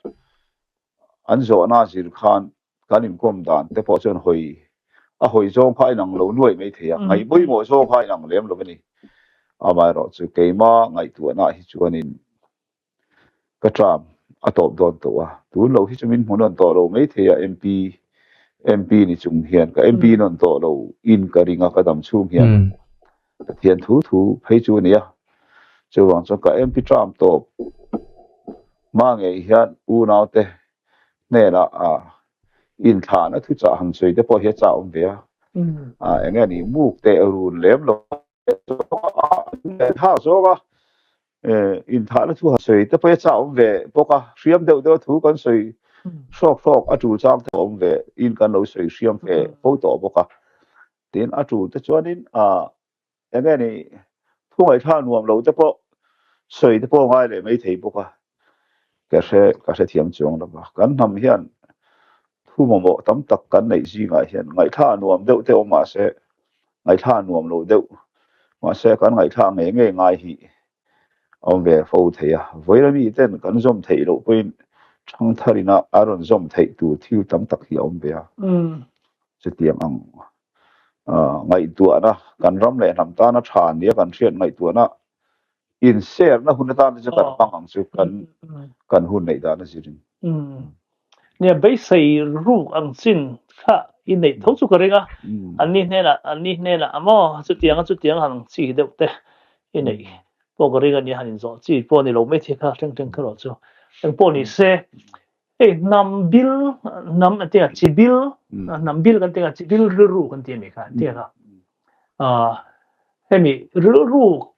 an zawhna a zir khan Kan inkawm dan te pawh chuan hawi a hawi zawng kha a inang lo nuaih mai thei a, ngaih pawimawh zawng kha a inang lem lo a ni. Amaherawh chu keima ngaihtuahna hi chuanin ka term a tawp dawn tawh a, tun lo hi chu min hmu nawn tawh lo mai thei a, MP MP ni chung hian ka MP nawn tawh lo in ka ring a, ka dam chhung hian Pathian thu thu phei chu a ni a, chuvang chuan ka MP term tawp hma ngei hian unaute hnenah inthlahna thuchah han sawi te pawh hi a chah awm ve a, eng nge ni muk teh run lem lo thlak zawk a, inthlahna thu han sawi te pawh hi a chah awm ve bawk a, hriam deuh deuh a thu kan sawi hrawk hrawk a tul chang te awm ve in kan lo sawi hriam ve fo tawh bawk a, tin a tul te chuanin Eng nge ni, thu ngaihthlak nuam lo te pawh sawi te pawh ngai leh mai thei bawk a, ka hre ka hrethiam chuang lo va. Kan hnam hian thu mamawh tam tak kan neih zingah hian ngaihthlak nuam deuh te awm mahse, ngaihthlak nuam lo deuh mahse kan ngaihthlak ngei ngei ngai hi a awm ve fo thei a. Vawiin ami ten kan zawm theih loh pawhin thangthar ina a rawn zawm theih tur thil tam tak hi a awm ve a. Chutiang ang ngaihtuahna, kan ram leh hnam tana tha nia kan hriat ngaihtuahna inserna hun atan te chu kan hmang ang chu kan kan hun neih dan a zirin. Nia beisei ruk ang chin kha i neih tho chu ka ring a, an ni hnenah an ni hnenah a maw chutiang a chutiang han chi deuh te i neih pawh ka ring a nia han inzawh chi pawh a ni lo maithei kha thleng thleng kha erawh chu engpawh ni se. Hei hnam bil, hnam an tia chi bil, hnam bil kan tia chi bil rilru kan ti a nih kha an tia kha. Hemi rilru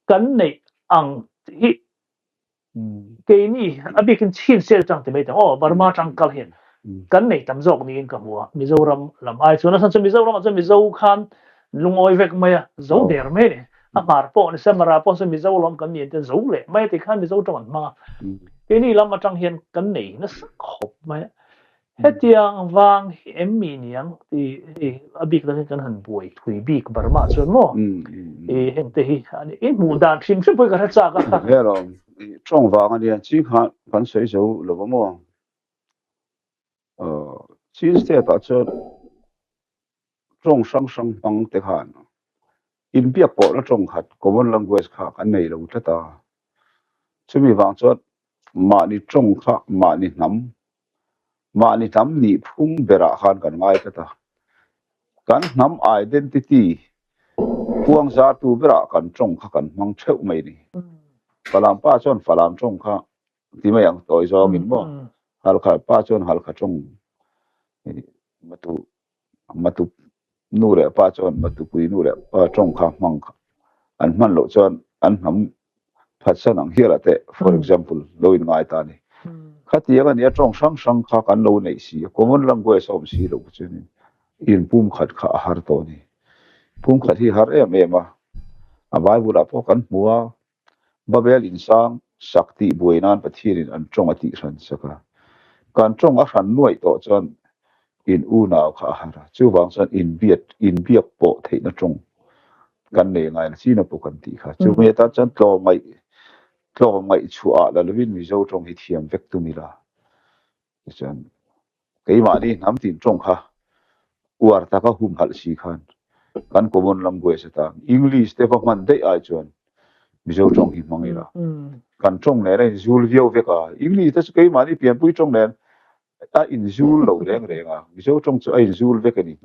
kan neih ang hi keini a bikin chhin sel chang ti mai tang aw Burma tang kal hian kan nei tam zawk niin ka hmu a Mizoram lam ai chuan a chhan chu Mizoram ah chuan Mizo khan lungawi vek mai a zo der mai a ni. A hmar pawh ni se Mara pawh se Mizo lawm kan ni an ti a, zo leh mai a ti khan Mizo tawng an hmang a. Keini lam atang hian kan nei nasa khawp mai a. Hetiang vang hi em mi niang ti hei a bik takin kan han buai thui bik Burma chuan maw i heng te hi a ni. I hmuh dan hrim hrim pawh hi ka hre chak a. He lawm i tawng vang a nia chi kha kan sawi zo lo va maw? Chin state ah chuan tawng hrang hrang hmang te khan inbiak pawhna tawng khat common language kha kan nei lo tlat a, chumi vang chuan mahni tawng kha mahni hnam, mahni hnam nih phung berah khan kan ngai tlat a, kan hnam identity puang zartu berah kan tawng kha kan hmang theuh mai a ni. Falam pa chuan Falam tawng kha ti mai ang tawi zawngin maw, Halkha pa chuan Halkha tawng matu Matu nu leh pa chuan Matupui nu leh pa tawng kha hmang an hman loh chuan an hnam phatsan ang hial ah te for example lo in ngai ta a ni. Khatiang a nia tawng hrang hrang kha kan lo neih si a, common language a awm si loh chuan in pumkhat kha a har tawh a ni. Pumkhat hi har em em a, a Bible ah pawh kan hmu a, Babel insang sak tih buai nan Pathianin an tawng a tih hran sak a. Kan tawng a hran nuaih tawh chuan in unau kha a har a, chuvang chuan inbiat inbiak pawh theihna tawng kan nei ngai na china pawh kan tih kha. Chumi atan chuan tlawmngaih tlawmngaih chhuah ah la lovin Mizo tawng hi thiam vek tum ila. Tichuan keimahni hnam tin tawng kha uar taka humhalh si khan kan common language atan English te va hman daih ai chuan Mizo tawng hi hmang ila. Kan tawng nen a inzul viau vek a, English te chu keimahni pianpui tawng nen a inzul lo reng reng a, Mizo tawng chu a inzul vek a ni.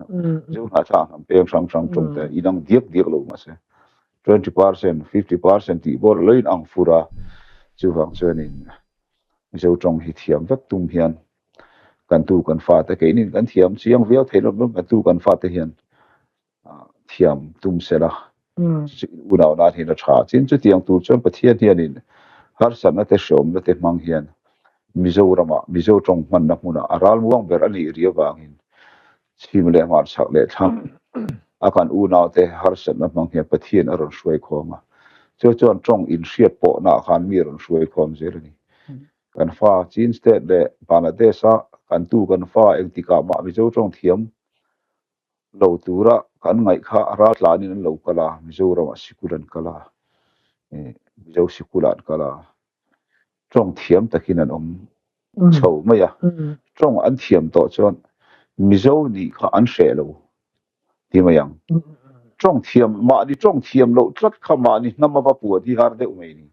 Mizo hnahthlak hnam peng hrang hrang tawng te inang diak diak lo mahse 20%, 50% tih bawr lo inang fur a, chuvang chuanin Mizo tawng hi thiam vek tum hian kan tu kan fate keinin kan thiam chiang viau theih loh kan tu kan fate hian thiam tum sela unau nan hian a tha chin chutiang tur chuan Pathian hianin harsatna te hreawmna te hmang hian Mizorama Mizo tawng hmanna hmunah a ralmuang ber a nih ri avangin chhim leh hmarchhak leh thlang. A kan unaute harsatna hmang hian Pathian a rawn hruai khawm a, chu chuan tawng inhriat pawhnaah khan mi a rawn hruai khawm zel a ni. Kan fa Chin State leh Bangladesh-a kan tu kan fa engtikah mah Mizo tawng thiam lo tura kan ngaih kha raltlanin an lo kal a, Mizoramah sikul an kal a, Mizo sikulah an kal a, tawng thiam takin an awm chho mai a, tawng an thiam tawh chuan Mizo nih kha an hreh lo ti mai ang. Tawng thiam, mahni tawng thiam loh tlat kha mahni hnam a va puan hi har deuh mai ni.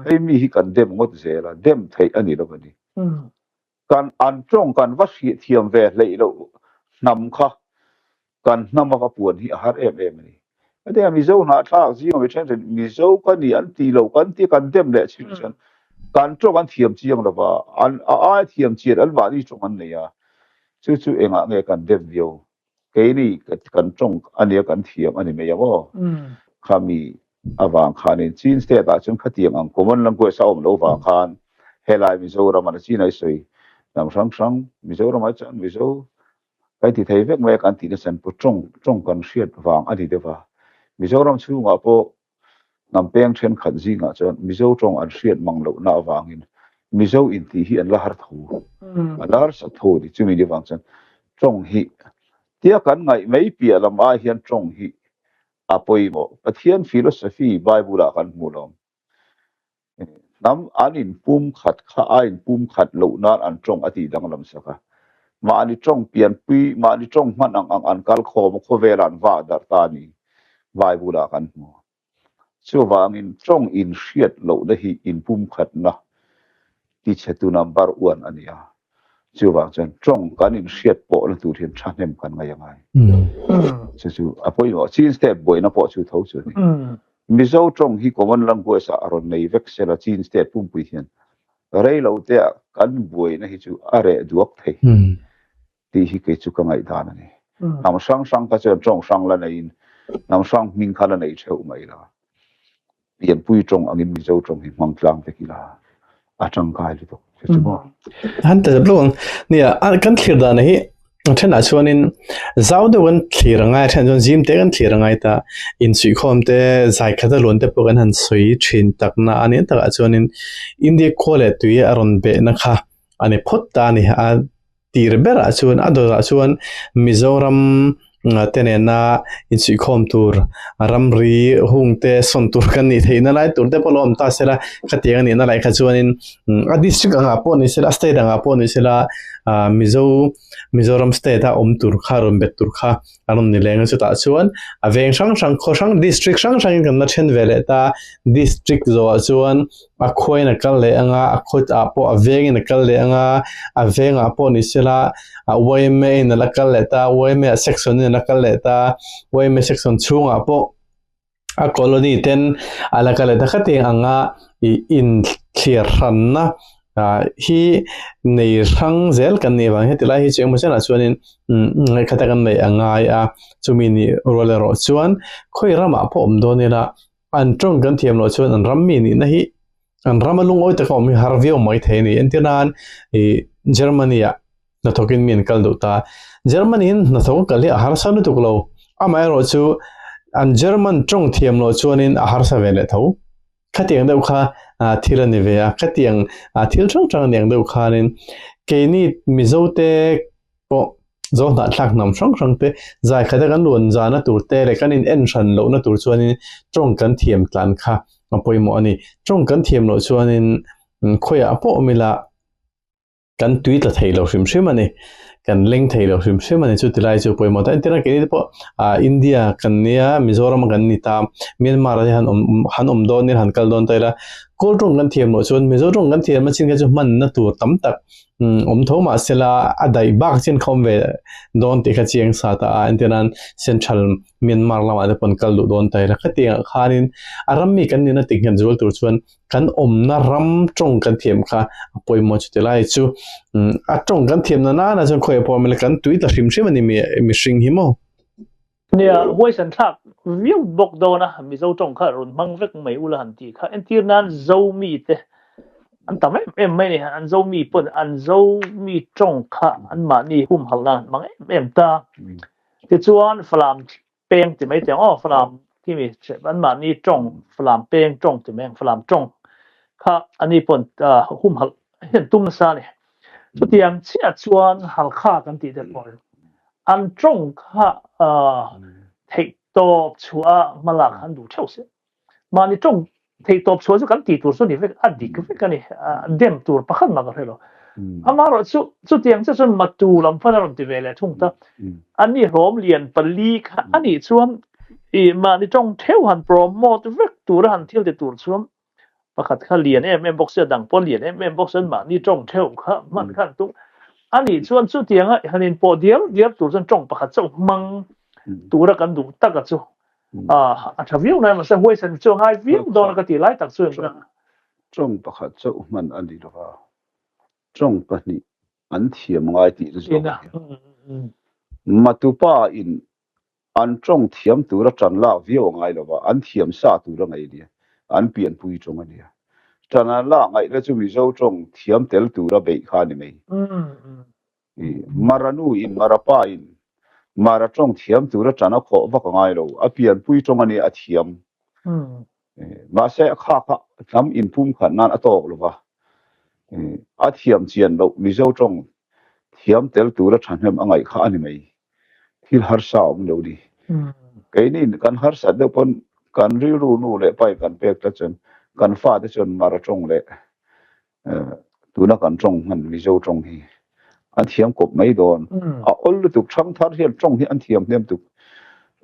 Hei mi hi kan dem ngawt zel a, dem theih a ni lo a ni. Kan an tawng kan va hrih thiam ve hleih loh hnam kha kan hnam a va puan hi a har em em a ni. Hetiang a Mizo hnahthlak zinga mi thenkhat Mizo ka ni an ti lo kan tia kan dem leh chin chuan kan tawng an thiam chiang lo va, an a aia thiam chian an mahni tawng an nei a, chu chu engah nge kan dem viau? Keini kan tawng a nia kan thiam a ni mai ang aw. Khami avang khanin Chin state ah chuan khatiang ang common language a awm lo vang khan helai Mizoram ah Chin ai sawi hnam hrang hrang Mizoram ah chuan Mizo kan ti thei vek mai a kan tihna chan pawh tawng tawng kan hriat vang a ni deuh a. Mizoram chhungah pawh Hnam peng thenkhat zingah chuan Mizo tawng an hriat mang lohna avangin Mizo intih hi an la har tho, a la harsa tho a ni. Chumi ni vang chuan tawng hi tia kan ngaih mai piah lam ai hian tawng hi a pawimawh. Pathian philosophy Bible-ah kan hmu lo. Hnam an inpumkhat kha a inpumkhat loh nan an tawng a tih danglam sak a. Mahni tawng pianpui, mahni tawng hman ang ang an kal khawm a, khawvelah an vah darh ta a ni. Bible-ah kan hmu. Chuvangin tawng inhriat lohna hi inpumkhatna tichhetu number one a ni a. Chuvang chuan tawng kan inhriat pawhna tur hian thahnem kan ngaih a ngai. Chu chu a pawimawh. Chin State buaina pawh chu tho chu a ni. Mizo tawng hi common language ah a rawn nei vek sela Chin State pumpui hian rei lo te ah kan buaina hi chu a reh duak thei tih hi kei chu ka ngaihdan a ni. Hnam hrang hrang kha chuan tawng hrang la neiin hnam hrang hming kha la nei theuh mai la. Pianpui tawng angin Mizo tawng hi hmang tlang vek ila a tangkai lutuk che chu maw. Han ta zep lo ang. Nia, kan thlir dan hi a thenah chuanin zau deuh kan thlir a ngai a, then chuan zim te kan thlir a ngai ta. Insuihkhawm te, zai khat a luan te pawh kan han sawi thin tak na a nih takah chuanin India khua leh tui a rawn behna kha a ni phawt ta a ni. A tir berah chuan a dawtah chuan Mizoram te nena insuihkhawm tur ramri hung te sawn tur kan nih theihna lai tur te pawh lo awm ta sela khatiang a nihna lai kha chuanin a district angah pawh ni sela a state angah pawh ni sela ah Mizo Mizoram state a awm tur kha rawn bet tur kha an rawn ni leng a chutah chuan a veng hrang hrang khaw hrang district hrang hrangin kan la then ve leh ta district zawhah chuan a khuain a kal leh anga a khaw ah pawh a vengin a kal leh anga a vengah pawh ni sela a yma in a la kal leh ta yma ah section in a la kal leh ta yma section chhungah pawh a colony ten a la kal leh ta khatiang anga ih inthliar hranna ah hi nei hrang zel kan nih vang hian tilai hi chu engemaw chenah chuanin ngaihkhat a kan neih a ngai a chumi nih rual erawh chuan khawi ramah pawh awm dawn ila An tawng kan thiam loh chuan an ram mi nihna hi an rama lungawi taka awm hi har viau mai thei a ni. Entir nan ih Germany ah hnathawkin mi an kal duh ta. Germany in hnathawk a kal hi a harsa lutuk lo. Amaherawh chu an German tawng thiam loh chuanin a harsa ve leh tho. Khatiang deuh kha thil a ni ve a. Khatiang thil hrang hrang a ni ang deuh khanin keini Mizote pawh zo hnahthlak hnam hrang hrang te zai khat a kan luan zana tur te leh kan in en hran lohna tur chuanin tawng kan thiam tlan kha a pawimawh a ni. Tawng kan thiam loh chuanin khawiah pawh awm ila kan tui tla thei lo hrim hrim a ni. Kan leng thei lo hrim hrim a ni chu tilai chu pawimawh ta. Entirna keini te pawh ah India kan nia Mizoram a kan ni ta Myanmar ah te han awm han awm dawn ila han kal dawn ta ila Kawl tawng kan thiam loh chuan Mizo tawng kan thiam a chin kha chu hmanna tur tam tak Awm tho mah sela a daih bak chin kha awm ve dawn tih kha chiang sa ta a, entir nan Central Myanmar lamah te pawh an kal duh dawn ta ila khatiangah khanin a ram mi kan nihna ti nghet zual tur chuan kan awmna ram tawng kan thiam kha a pawimawh chuti lai chu a tawng kan thiamna nana chuan khawiah pawh awm ila kan tui ta hrim hrim a ni mihring hi maw. Nia, huaisan thlak viau bawk dawn a, Mizo tawng kha rawn hmang vek mai ula han tih kha entir nan Zomi te an tam em em mai a ni, an Zomi pawn an Zomi tawng kha anmahni humhalh nan an hmang em em ta. Tichuan Falam. peng ti mai teh ang aw Falam khi mi anmahni tawng Falam peng tawng ti mai ang Falam tawng kha ani pawn humhalh hian tum nasa a ni. Chutiang chiah chuan Halkha kan tih te pawh an tawng kha theih tawp chhuah a hmalak an duh theuh si. Mahni tawng theih tawp chhuah chu kan tih tur chu ni vek, a dik vek a ni. Dem tur pakhat mah ka hre lo. Amaherawh chu chutiang chiah chuan Matu lam fan a rawn ti ve leh thung ta. Ani hlawm lian pali kha a nih chuan i mahni tawng theuh han promote vek tura han thil ti tur chuan pakhat kha lian em em bawk sia, dang pawh lian em em bawk sia, mahni tawng theuh kha hman kha an tum. A nih chuan chutianga han inpawh diar diar tur chuan tawng pakhat chauh hmang tura kan duh taka chu a tha viau nai mahse huaisan chu a ngai viau dawn a ka tih lai tak chu Tawng pakhat chauh hman a ni lova, tawng pahnih an thiam ngai tih na zawk a ni. Matupa in an tawng thiam tura tan lak viau a ngai lova, an thiam sa tur a ngaih a nia, an pianpui tawng a nia. Tan an lak ngaihna chu Mizo tawng thiam tel tura beih kha a ni mai. Mara nu in Mara pa in Mara tawng thiam tura tan a khawh vak a ngai lo, a pianpui tawng a nia a thiam. Mahse a kha kha hnam inpumkhat nan a tawk lo va, a thiam chian loh Mizo tawng thiam tel tura thahnem a ngaih kha a ni mai. Thil harsa a awm lo ni. Keini kan harsat deuh pawn kan rilru nu leh pa in kan pek tlat chuan kan fate chuan Mara tawng leh Tuna kan tawng hman Mizo tawng hi an thiam kawp mai dawn. A awl lutuk thangthar hian tawng hi an thiam hnem tuk.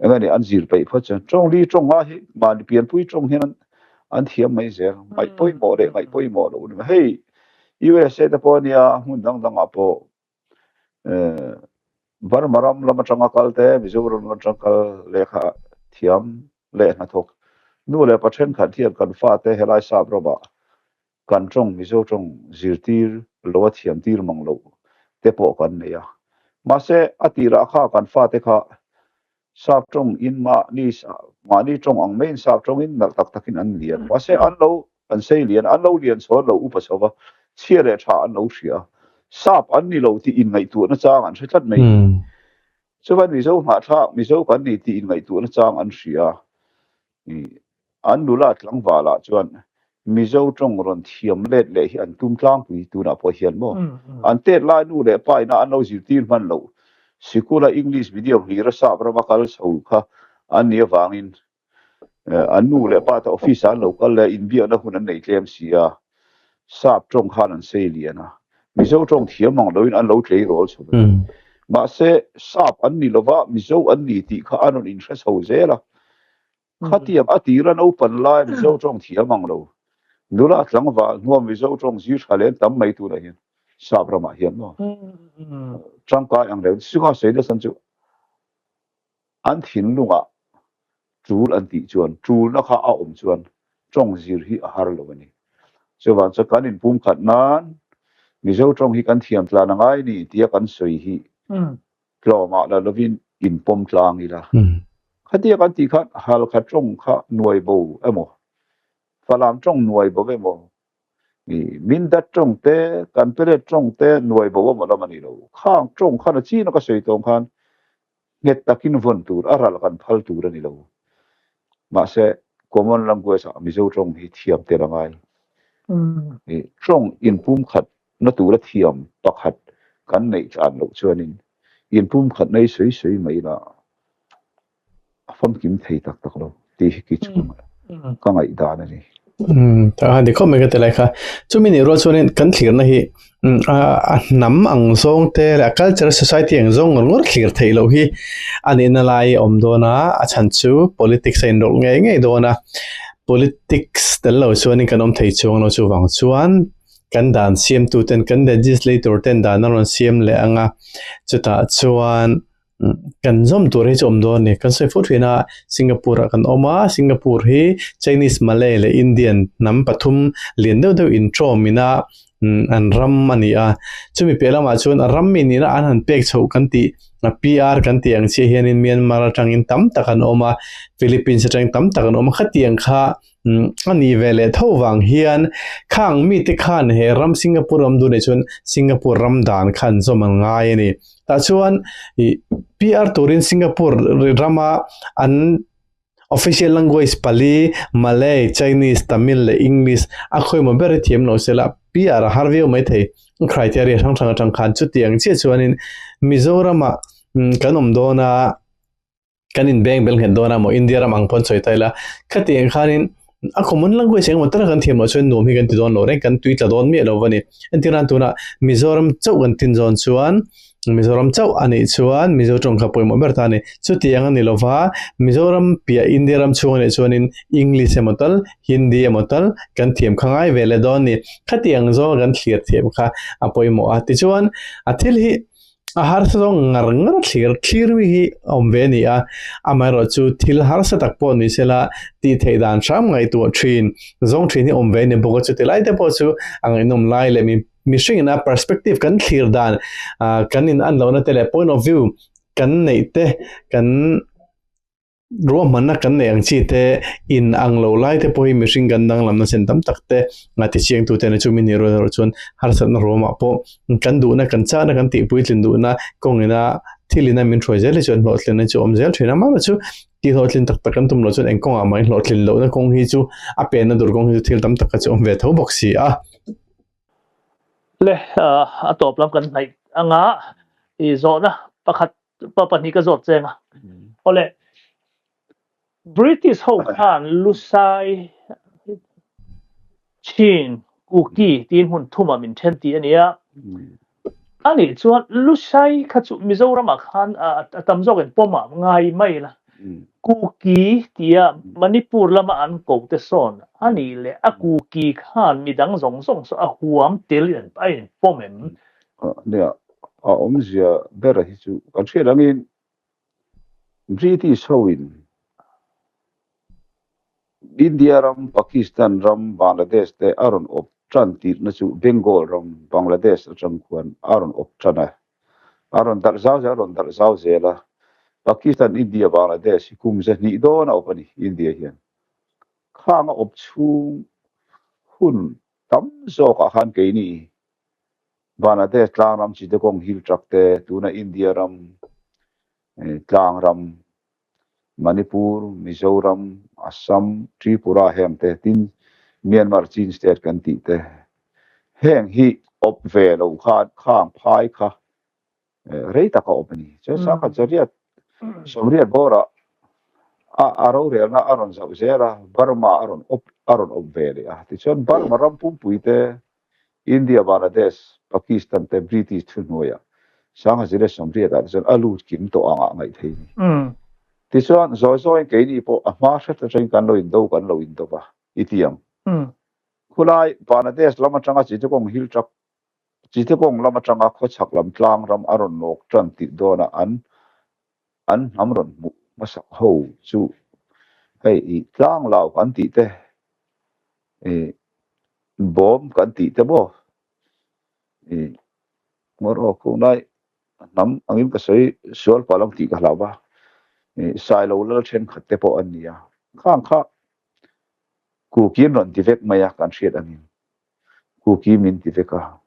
Eng nge an zir peih phawt chuan tawng li tawng nga hi mahni pianpui tawng hian an thiam mai zel. Ngaih pawimawh leh ngaih pawimawh loh ni. Hei USA te pawh ania hmun dang dangah pawh Burma ram lam atanga kal te Mizoram lam atanga kal lehkha thiam leh hnathawk nu leh pa thenkhat hian kan fate helai sap ramah Kan tawng Mizo tawng zirtir lo a thiam tir mang loh te pawh kan nei a. Mahse, a tirah kha kan fate kha sap tawng in mahni mahni tawng ang maiin sap tawngin nalh tak takin an lian. Mahse, an lo an sei lian a, an lo lian chhawn lo upa chho va, chhia leh tha an lo hria a. Sap an ni lo tih inngaihtuahna chang an hre tlat mai. Chuvan Mizo hnahthlak Mizo kan ni tih inngaihtuahna chang an hria a. An nula tlangvalah chuan Mizo tawng rawn thiam let leh hi an tum tlangpui tunah pawh hian maw? An tet lai nu leh pa ina an lo zirtir hman loh sikula English medium hlira sap rama kal chho kha an nih avangin an nu leh pa te office ah an lo kal leh inbiakna hun an nei tlem si a, sap tawng khan an sei lian a, Mizo tawng thiam ang loin an lo tleirawl chho a ni. Mahse sap an ni lova Mizo an ni tih kha an rawn inhre chho zel a. Khatiang a tira naupan lai Mizo tawng thiam ang lo. Nula tlangval hnuam Mizo tawng zir tha leh tam mai tunah hian sap ramah hian maw tangkai ang reng chu kha sawi nasa chu an thinlungah tul an tih chuan tulna kha a awm chuan tawng zir hi a har lo a ni. Chuvang chuan kan inpumkhat nan Mizo tawng hi kan thiam tlan a ngai ni tia kan sawi hi Tlawmah la lovin inpawm tlang ila. Khatia kan tih khan Halkha tawng kha nuai bo emaw, Falam tawng nuai bo emaw, Mindat tawng te, Kanperet tawng te nuai bo emaw lam a ni lo. Khang tawng khan a chin a ka sawi tawng khan nghet takin vawn tur, a ral kan phal tur a ni lo. Mahse, common language ah Mizo tawng hi thiam tel a ngai. Tawng inpumkhat na tura thiam pakhat kan neih tlan loh chuanin inpumkhat nei sawi sawi mai ila a famkim thei tak tak lo tih hi kei chu ka ngaihdan a ni. A ni khawp mai ka ti lai kha. Chumi nih rual chuanin kan thlirna hi a hnam ang zawng te leh a culture society ang zawng ngawr ngawr thlir theih loh hi a nihna lai a awm dawn a, a chhan chu politics a inrawlh ngei ngei dawn a, politics tel lo chuanin kan awm thei chuang lo chuvang chuan Kan dan siamtu ten kan legislator ten dan a rawn siam leh ang a, chutah chuan kan zawm tur hi chu awm dawn a ni. Kan sawi fo thin a, Singapore ah kan awm a, Singapore hi Chinese, Malay leh Indian hnam pathum lian deuh deuh intawm ina an ram a ni a. Chumi piah lamah chuan a ram mi nihna an han pek chhoh kan tih PR kan tih ang chiah hianin Myanmar atangin tam tak an awm a, Philippines atangin tam tak an awm a, khatiang kha. A nih ve leh tho vang hian khang mite khan he ram Singapore ram duh nei chuan Singapore ram dan kha an zawm an ngai a ni. Tah chuan ih PR turin Singapore rama an official language pali Malay, Chinese, Tamil leh English a khawimaw ber hi thiam lo sela PR a har viau mai thei. Criteria hrang hrang atang khan chutiang chiah chuanin Mizoramah kan awm dawn a. kan inbeng bel nghet dawn a maw India ram ang pawn sawi ta ila khatiang khanin a common language engemaw taka kan thiam loh chuan nuam hi kan ti dawn lo reng kan tui tla dawn miah lo a ni entir nan tunah Mizoram chauh kan tin zawn chuan Mizoram chauh a nih chuan Mizo tawng kha pawimawh ber ta a ni chutiang a ni lova Mizoram piah India ram chhung a nih chuanin English emaw tal Hindi emaw tal kan thiam kha ngai ve leh dawn a ni khatiang zawnga kan thlir thiam kha a pawimawh a tichuan a thil hi A harsa zawng ngar ngar a thlir thlir mi hi a awm ve a ni a, amaherawhchu thil harsa tak pawh ni sela tih theih dan hram ngaihtuah thin zawng thin hi awm ve a ni bawk a, chuti lai te pawh chu a ngaihnawm lai leh mihring ina perspective kan thlir dan ah kan in an lohna te leh point of view kan neih te kan Ruahmanna kan neih ang chi te, in ang lo lai te pawh hi mihring kan danglamna sen tam tak te nga ti chiang tu te na chu mi ni rual erawh chuan harsatna ruamah pawh kan duhna kan chakna kan tih puitlin duhna kawngina thilina min hruai zel hi chuan hlawhtlinna chu a awm zel thin a mahna chu tih hlawhtlin tak tak kan tum loh chuan eng kawngah mah in hlawhtlin lohna kawng hi chu a penna dur kawng hi chu thil tam tak kha chu a awm ve tho bawk si a. Le a tawp lam kan hnaih anga i zawhna pakhat pa pahnih ka zawt cheng a. Awle, British ho khan Lusai, Chin, Kuki tiin hmun thumah min then tih a ni a. A nih chuan Lusai kha chu Mizoramah khan a tam zawkin pawmah ngai mai la. Kuki tia Manipur lama an ko te sawn a nih leh a Kuki khan midang zawng zawng saw a huam telin a inpawm em? Nia, a awmzia bera hi chu kan hriat angin British hoin India ram, Pakistan ram, Bangladesh te a rawn awp tan tirhna chu Bengal ram, Bangladesh atang khuan a rawn awp tan a, a rawn darh zau zel a rawn darh zau zel a, Pakistan, India, Bangladesh hi kum zahnih dawn a awp a ni India hian. Khang a awp chhung hun tam zawkah khan keini Bangladesh tlang ram Chittagong Hill Tract te, tuna India ram tlang ram Manipur, Mizoram, Assam, Tripura heng te, tin Myanmar Chin State kan tih te heng hi awp ve lo khan khang phai kha rei tak a awm a ni. Chuan sangkhat zariat sawmriat bawrah a a rorelna a rawn zauh zel a, Burma a rawn awp a rawn awp ve leh a. Tichuan Burma ram pumpui te India, Bangladesh, Pakistan te British thuhnuaiah sangkhat zariat sawmriat ah te chuan a lut kim tawh angah ngaih thei a ni. Tichuan zawi zawiin keini pawh a hma hret atangin kan lo indo kan lo indo va i ti ang. Khulai Bangladesh lam atanga Chittagong Hill Tract Chittagong lam atanga khawchhak lam tlang ram a rawn nawk tan tih dawnah an an hnam rawn hmuh hmasak ho chu hei ih tlang lau kan tih te ih bawm kan tih te maw ih ngawr aw khunglai hnam angin ka sawi sual pah lam tih ka hlau va ih sailo lal thenkhat te pawh an ni a khang kha kukin rawn ti vek mai a kan hriat angin. Kuki min ti vek a.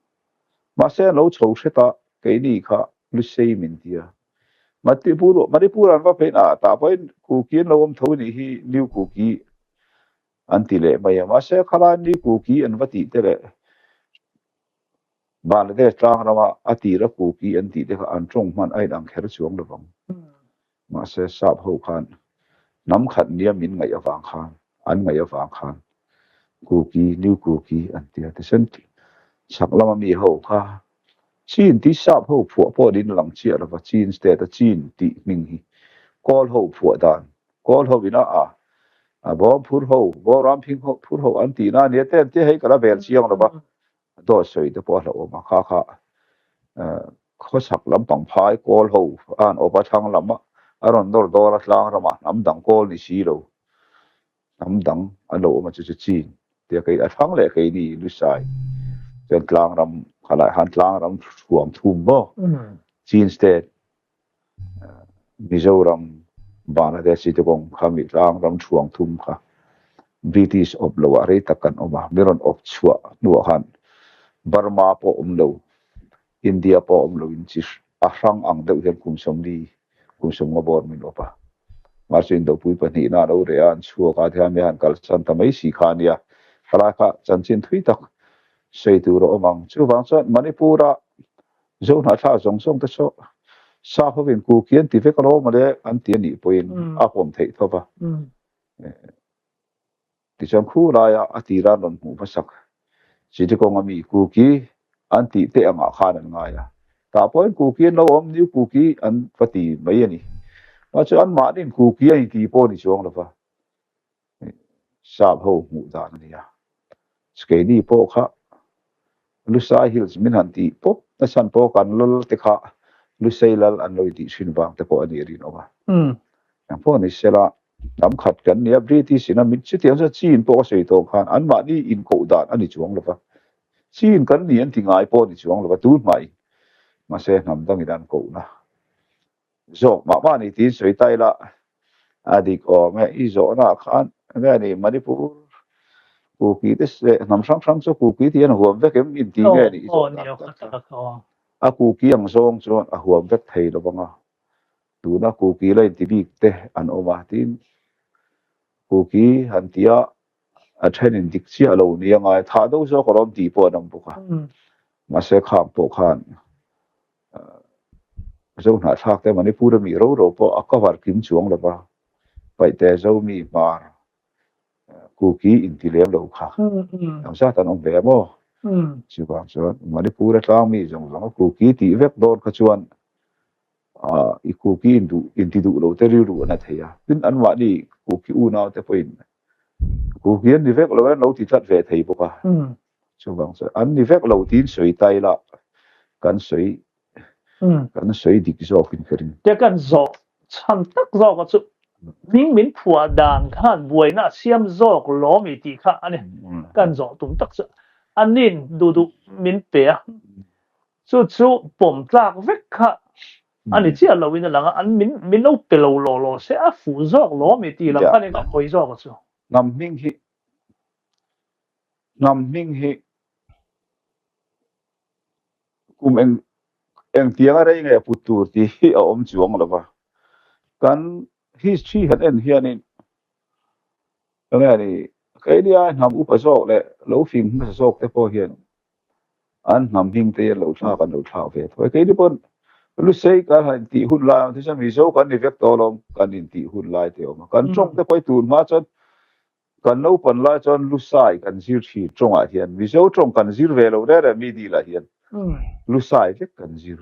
Mahse an lo chho hret a, keini kha Lusei min ti a. Manipur Manipur an va pheiin a tah pawhin Kuki an lo awm tho nih hi New Kuki an ti leh mai a. Mahse khalai New Kuki an va tih te leh Bangladesh tlang rama a tira Kuki an tih te kha an tawng hman a inang kher chuang lovang. Mahse sap ho khan hnam khat nia min ngaih avang khan, an ngaih avang khan Kuki, New Kuki an ti a. Tichuan chhak lama mi ho kha Chin tih sap ho phuah pawh niin a lang chiah lova, Chin state a Chin tih hming hi Kawl ho phuah dan, Kawl ho in a a a bawm phur ho, bawram phing ho phur ho an tihna a nia te an tia hei ka la vel chiang lova. Dawt sawi te pawh a hlauhawm a, kha kha khawchhak lampang phai kawl ho a han awp a thlang lam a, a rawn nawr dawr a tlang ramah hnam dang kawl ni si lo, hnam dang an lo awm a chu chu chin tia kei a thlang leh keini Lusai chuan tlang ram khalai han tlang ram thuam thum maw Chin state Mizoram Bangladesh chi te kawng kha mi tlang ram thuam thum kha. British awp lo ah rei tak kan awm a, mi rawn awp chhuah hnuah khan Burma pawh awm lo, India pawh awm lo in chi a hrang ang deuh hian kum 40, kum 50 bawr min awp a. Mahse indopui pahnihna a lo reh a, an chhuak a, tihian mi han kalsan ta mai si kha a nia. Khalai kha chanchin thui tak sawi tur a awm ang. Chuvang chuan Manipur-a Zohnahthlak zawng zawng te chu sap hovin Kuki an ti vek alawm ale an ti a nih pawhin a pawm theih tho va. Tichuan khu laia a tira an rawn hmuh hmasak Chitikawng ami Kuki an tih teh angah khan an ngai a. Tah pawhin Kuki an lo awm New Kuki an va ti mai a ni. Mahse anmahniin Kuki a inti pawh a ni chuang lo va. Sap ho hmuh dan a nia. Keini pawh kha Lusai Hills min han tih pawp na chhan pawh kan lal te kha Lusei lal an lo intih thin vang te pawh a nih rinawm a. Eng pawh ni sela hnam khat kan nia British in a mit chutiang chuan Chin pawh ka sawi tawh khan anmahni inkoh dan a ni chuang lo va. Chin kan ni an ti ngai pawh a ni chuang lo va tun hmai mahse hnam dangin an kohna Zawk mah mah ni tiin sawi ta ila a dik awm e. I zawhnaah khan enge ni Manipur Kuki te leh hnam hrang hrang chu Kuki tih an huam vek em inti nge ni i zawh dan tak kha. A Kuki ang zawng chuan a huam vek thei lo vang a, tuna Kuki la inti bik te an awm a tin Kuki han tia a thenin dik chiah lo ni angai thah do zawk a lawm tih pawh an awm bawk a, mahse khang pawh khan Zohnahthlak te Manipur ami ro ro pawh a cover kim chuang lo va, Paihte Zomi Hmar Kuki inti lem lo kha ang zat an awm ve a maw? Chuvang chuan Manipur a tlang mi zawng zawng a Kuki tih vek dawn kha chuan i Kuki induh inti duh lo te rilru an a thei a, tin anmahni Kuki unau te pawhin Kuki an ni vek lo e an lo ti tlat ve thei bawk a. Chuvang chuan an ni vek lo tiin sawi ta ila kan sawi kan sawi dik zawkin ka ring. Tia kan zawh chhan tak zawka chu hming min phuah dan khan buaina a siam zawk lawm i tih kha a ni. Kan zawh tum tak chu anin duh duh min pe a, chu chu pawm tlak vek kha a ni chiah loin a lang a, an min min lo pe lo law law se a fuh zawk lawm i tih lam khan in ka hawi zawk a chu. Hnam hming hi Hnam hming hi kum eng engtianga rei nge a put tur tih hi a awm chuang lo va. Kan history han en hianin enge ni keini ai hnam upa zawk leh lo fing hmasa zawk te pawh hian an hnam hming te hi an lo thlak an lo thlak ve tho a. Keini pawn Lusei kan han intih hun lai ang te chuan Mizo kan ni vek tawh alawm kan intih hun lai te a awm a. Kan tawng te pawh hi tun hma chuan Kan naupan lai chuan Lusai kan zir thin tawngah hian Mizo tawng kan zir ve lo reng reng mi dilah hian Lusai vek kan zir.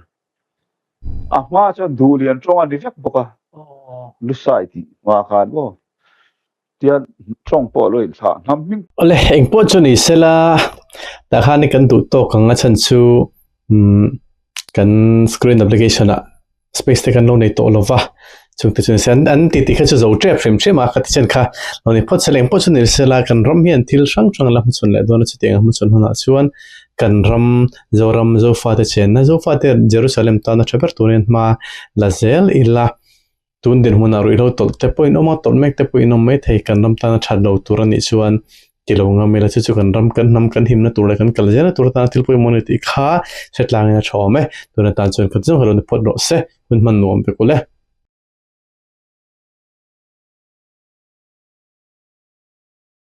A hma chuan Duhlian tawng a ni vek bawk a, Lusai tih hma khan maw tian tawng pawh a lo inthlah hnam hming. Awle, engpawh chu ni sela, tah khan kan duh tawk ang a chhan chu kan screen application ah space te kan lo nei tawh lo va chung te chu ni se an an titi kha chu zo tep hrim hrim a ka ti chen kha lo ni phawt se leng pawh chu ni se la kan ram hian thil hrang hrang la hmachhawn leh dawn a chutiang a hmachhawn hunah chuan kan ram Zoram Zofate chenna Zofate Jerusalem tana tha ber turin hma la zel ila. Tun dinhmunah ruihhlo tawlh te pawh in awm a, tawlh mek te pawh in awm mai thei. Kan ram tana that lo tur a nih chuan ti lo ngam ila chu chu kan ram kan hnam kan himna tur leh kan kal zelna tur atana thil pawimawh a ni tih kha hre tlangin a tha awm e. Tun atan chuan khat zawng hi lo ni phawt rawh se, hun hman nuam vek ule.